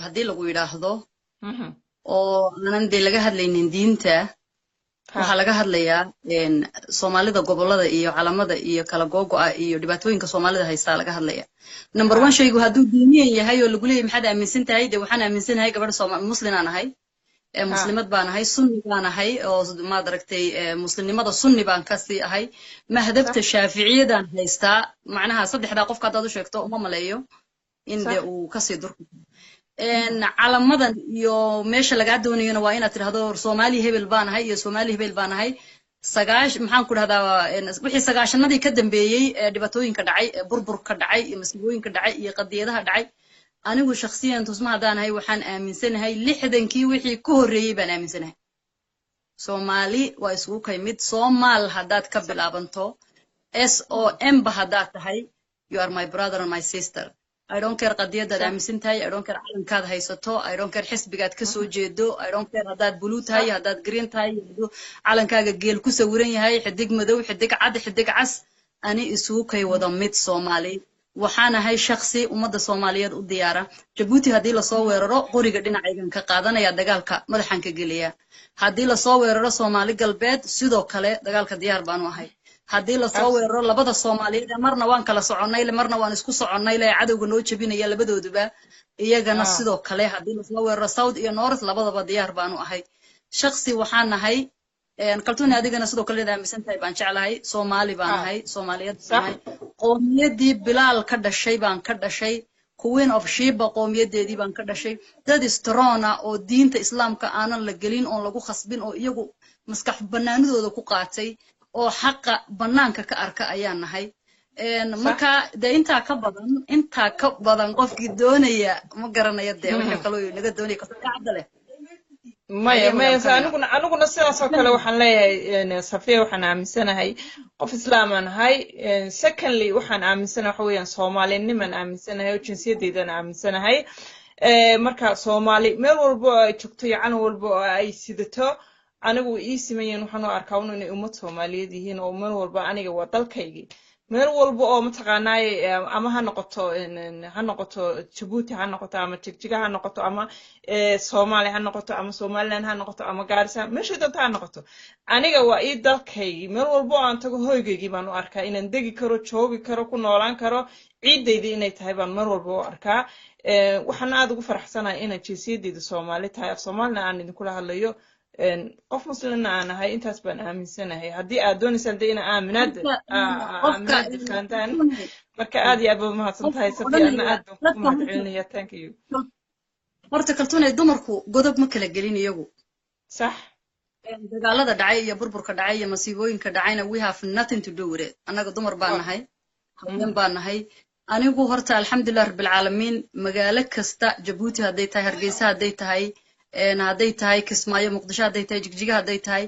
haddii lagu yidhaahdo oo aanan dee laga hadlaynin diinta, waxaa laga hadlayaa Soomaalida gobollada iyo calamada iyo kala googo'a iyo dhibaatooyinka Soomaalida haystaa laga hadlaya. Number one, shaygu hadduu diiniyan yahay oo lagu leeyahy maxaad aaminsan tahay, dee waxaan aaminsanahay gabadha Sooma muslinaan ahay, muslimad baan ahay, sunni baan ahay, oo maad aragtay muslimnimada sunni baan kasii ahay, madhabta Shaaficiyadaan haystaa. Macnaha saddexdaa qofka haddaad u sheegto uma maleeyo in dee uu kasii durko calamadan iyo meesha lagaa doonayona waa inaad tidhahdo Soomaali hebel baan ahay iyo Soomaali hebel baan ahay. Sagaash maxaan ku dhahdaa, wixii sagaashanadii ka dambeeyey ee dhibaatooyinka dhacay, ee burburka dhacay iyo masiibooyinka dhacay iyo qadiyadaha dhacay, anigu shakhsiyan tusma haddaan ahay waxaan aaminsanahay 60kii wixii ka horreeyey baan aaminsanahay. Soomaali waa isugu kay mid. Soomaal haddaad ka bilaabanto, S O M ba haddaad tahay. You are my brother and my sister. I don't care qadiyadaad aaminsan tahay, I don't care calankaad haysato, I don't care xisbigaad ka soo jeedo, I don't care haddaad blue tahay, haddaad green tahay, hadduu calankaaga geel ku sawiran yahay, xidig madow, xidig cad, xidig cas, ani isugu kay wada mid. Soomaali waxaan ahay, shakhsi ummadda Soomaaliyeed u diyaara. Jabuuti haddii lasoo weeraro, qoriga dhinacaygan ka qaadanaya, dagaalka madaxan ka gelaya. Haddii lasoo weeraro Soomaali Galbeed, sidoo kale dagaalka diyaar baanu ahay. Haddii lasoo weeraro labada Soomaaliyeed, marna waan kala soconnay, marna waan isku soconnay, le cadowga noo jebinaya labadooduba, iyagana sidoo kale. Haddii lasoo weeraro South iyo North, labadaba diyaar baanu ahay. Shakhsi waxaan nahay, Kaltuuni, adigana sidoo kale inaad aaminsan tahay baan jeclahay. Soomaali baan ahay, Soomaaliyeed baan ahay, qoomiyadii Bilaal ka dhashay baan ka dhashay, Queen of Sheba qoomiyadeedii baan ka dhashay. Dad strong ah oo diinta Islaamka aanan la gelin oon lagu khasbin oo iyagu maskax banaanidooda ku qaatay oo xaqa banaanka ka arka ayaan nahay. Marka dee intaa ka badan qofkii doonaya ma garanaya dee wixii kaloo naga doonaya kasacadda leh. Maya, maya, aniguna sidaas oo kale waxaan leeyahay, Safiya, waxaan aaminsanahay qof islaamaan ahay. Secondly, waxaan aaminsanahay waxa weeyaan Soomaalinimaan aaminsanahay oo jinsiyaddeydaan aaminsanahay. Marka Soomaali meel walba oo ay joogto iyo calan walba oo ay sidato, anigu ii simayen. Waxaan u arkaa un inay ummad Soomaaliyeed yihiin oo meel walba aniga waa dalkaygii. Meel walba oo mataqaanaaye, ama ha noqoto Jabuuti ha noqoto, ama Jigjiga ha noqoto, ama Soomaaliya ha noqoto, ama Somaliland ha noqoto, ama Gaarisa, meeshay doonto ha noqoto, aniga waa ii dalkaygii. Meel walba oo aan tago hoygaygii baan u arkaa, inaan degi karo, joogi karo, ku noolaan karo, ciidaydii inay tahay baan mar walba u arkaa. Waxaan aad ugu faraxsanahay inaan jinsiyadeyda Soomaali tahay, af Soomaalina aan idinkula hadlayo, qof muslimna aan ahay. Intaas baan aaminsanahay. Haddii aad doonaysaan de ina aaminaad fahantaan, marka aad iyo aad baad umahadsan tahay, Safiya, adna aad baan kugu mahad celinaya. Thank you. Horta Kaltuunay, dumarku godob ma kala gelin iyagu. Dagaalada dhacay iyo burburka dhacay iyo masiibooyinka dhacayna we have nothing to do with it. Annaga dumar baan nahay, haween baan nahay. Anigu horta alxamdulilah rabbilcaalamiin, magaalo kasta, Jabuuti hadday tahay, Hargeysa hadday tahay, hadday tahay Kismaayo, Muqdisho hadday tahay, Jigjiga hadday tahay,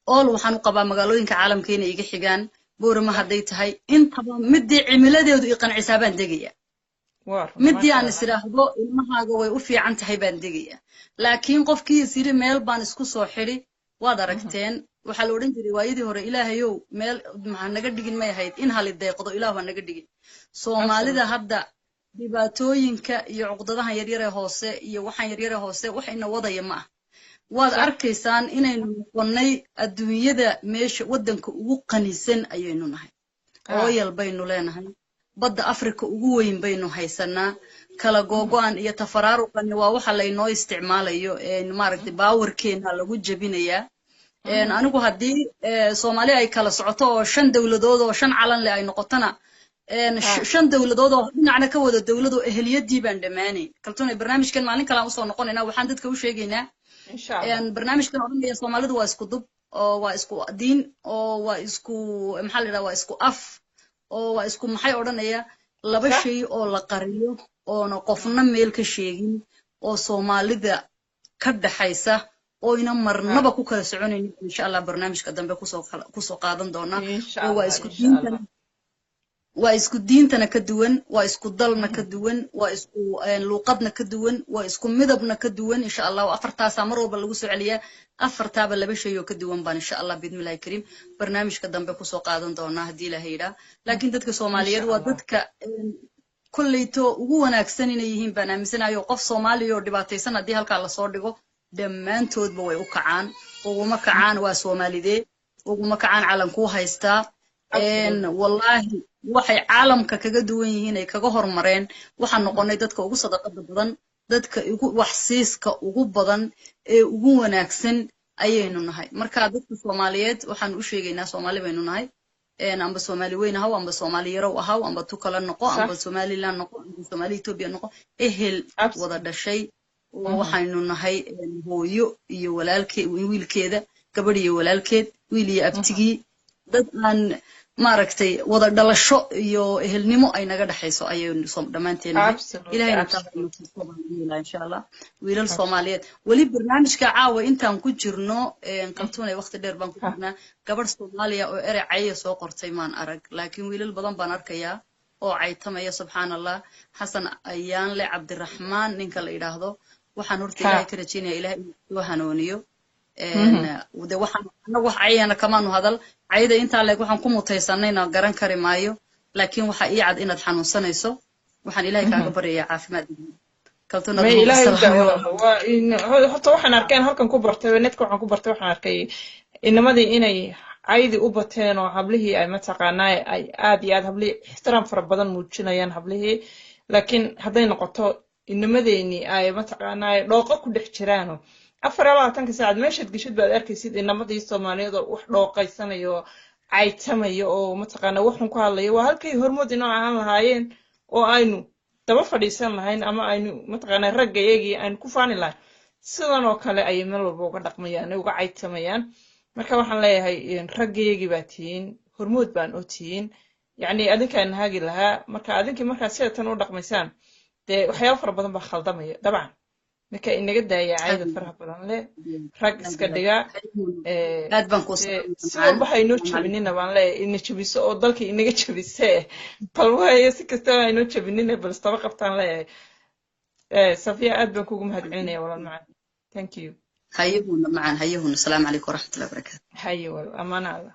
all waxaan u qabaa magaalooyinka caalamka inay iga xigaan. Boorama hadday tahay, intaba midii cimiladeedu i qancisaa baan degaya, midii aan is idhaahdo ilmahaaga way u fiican tahay baan degaya. Laakiin qofkii is yidhi meel baan isku soo xidhi, waad aragteen, waxaa la odhan jiray waayadii hore, "Ilaahayow meel maxaa naga dhigin?" May ahayd in hali deeqdo, Ilaahu ha naga dhigin. Soomaalida hadda dhibaatooyinka iyo cuqdadahan yaryare hoose iyo waxaan yaryare hoose wax ina wadaya ma ah. Waad arkaysaan inaynu noqonnay adduunyada meesha waddanka ugu qanisan ayaynu nahay. Oil baynu leenahay, badda Afrika ugu weyn baynu haysanaa. Kala googo-an iyo tafaraaruqani waa waxa laynoo isticmaalayo, maaragtay, powerkeena lagu jebinayaa. Anigu haddii Soomaali ay kala socoto oo shan dowladood oo shan calan leh ay noqotona, shan dowladood oo dhinacna ka wada dowlad oo eheliyadii baan dhammaanayn. Kaltuunay, barnaamijkan maalin kale aan usoo noqonaynaa. Waxaan dadka u sheegaynaa barnaamijkan odhanaya Soomaalidu waa isku dub oo waa isku diin oo waa isku, maxaa la yidhaha, waa isku af oo waa isku maxay odhanaya, laba shay oo la qariyo oona qofna meel ka sheegin oo Soomaalida ka dhaxaysa oyna marnaba ku kala soconaynin, insha Allah barnaamijka dambe kusoo qaadan doonaa. Oo waa isku diintana, waa isku diintana ka duwan, waa isku dalna ka duwan, waa isku luuqadna ka duwan, waa isku midabna ka duwan. Insha Allah afartaasaa mar walba lagu soo celiyaa. Afartaaba laba shay oo ka duwan baan insha Allah biidnillahi kariim barnaamijka dambe kusoo qaadan doonaa haddii Ilaha yidhaa. Laakiin dadka Soomaaliyeed waa dadka kolleyto ugu wanaagsan inay yihiin baan aaminsanayo. Qof Soomaaliya oo dhibaataysan haddii halkaa lasoo dhigo, dhammaantoodba way u kacaan. Uguma kacaan waa Soomaalidee, uguma kacaan calankuu haystaa. Wallaahi waxay caalamka kaga duwan yihiin ay kaga hormareen, waxaan noqonnay dadka ugu sadaqada badan, dadka ugu waxsiiska ugu badan ee ugu wanaagsan ayaynu nahay. Marka dadka Soomaaliyeed waxaan u sheegaynaa, Soomaali baynu nahay. Amba Soomaali weyn ahaw, amba Soomaali yarow ahaw, amba tukala noqo, amba Somaliland noqo, amba Soomaali Ethiopia noqo, ehel wada dhashay oo waxaynu nahay hooyo iyo walaalke wiilkeeda, gabadh iyo walaalkeed, wiil iyo abtigii, dad aan maaragtay wada dhalasho iyo ehelnimo ay naga dhexayso ayaynu dhammaanteen nahay. Ilahayna taa insha Allah. Wiilal Soomaaliyeed, weli barnaamijka caawa intaan ku jirno, Kaltuunay, waqti dheer baan ku jirnaa, gabadh Soomaaliya oo erey caya soo qortay maan arag, laakiin wiilal badan baan arkayaa. Oo caytamaya, subxaan Allah. Xasan Ayaanle Cabdiraxmaan ninka la yidhaahdo, waxaan horta Ilaahay ka rajaynaya Ilahay inuu soo hanuuniyo. De waxaan annagu wax cayana kamaanu hadal, cayda intaa leeg waxaan ku mutaysanayna garan kari maayo, laakiin waxaa ii cad inaad xanuunsanayso. Waxaan Ilaahay kaaga baryayaa caafimaad. Kaltuun. May Ilaahay horta waxaan arkeen halkan ku bartay, netka waxaan ku bartay, waxaan arkay inamadii inay caydi u bateen oo hablihii ay mataqaanaa ay aad iyo aad hablihii ixtiraam fara badan muujinayaan hablihii, laakiin hadday noqoto inamadeenii ay mataqaanaa dhooqo ku dhex jiraano 24-ka saacad meeshaad geshid baad arkaysid inamadii Soomaaliyeed oo wax dhooqaysanayo oo caytamaya oo mataqaanaa waxun ku hadlaya. Waa halkay hormood inoo ahaan lahaayeen oo aynu daba fadhiisan lahayn ama aynu mataqaanaa ragga iyagii aynu ku faani lahayn, sidan oo kale ayay meel walba uga dhaqmayaan, uga caytamayaan. Marka waxaan leeyahay, raggayagii baa tihiin, hormood baan oo tihiin, yacni adinkaan hagi lahaa. Marka adinkii markaa sida tan u dhaqmaysaan, dee waxyaaba fara badan baa khaldamaya dabcan. Marka inaga daaya cayda faraha badan leh, rag iska dhiga. Aad baan ku Si walba ha inoo jabinina baan leeyahay, ina jabiso oo dalka inaga jabise, bal waayo si kastaba ha inoo jabinina, bal istaba qabtaan leeyahay. Safiya, aad baan kugu mahadcelinaya walaal macaan, thank you. Hayahuna macaan, hayahuna. Asalaamu calaykum waraxmatullahi wabarakaatu. Haye walaal, amaana Allah.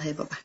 Haye, baba.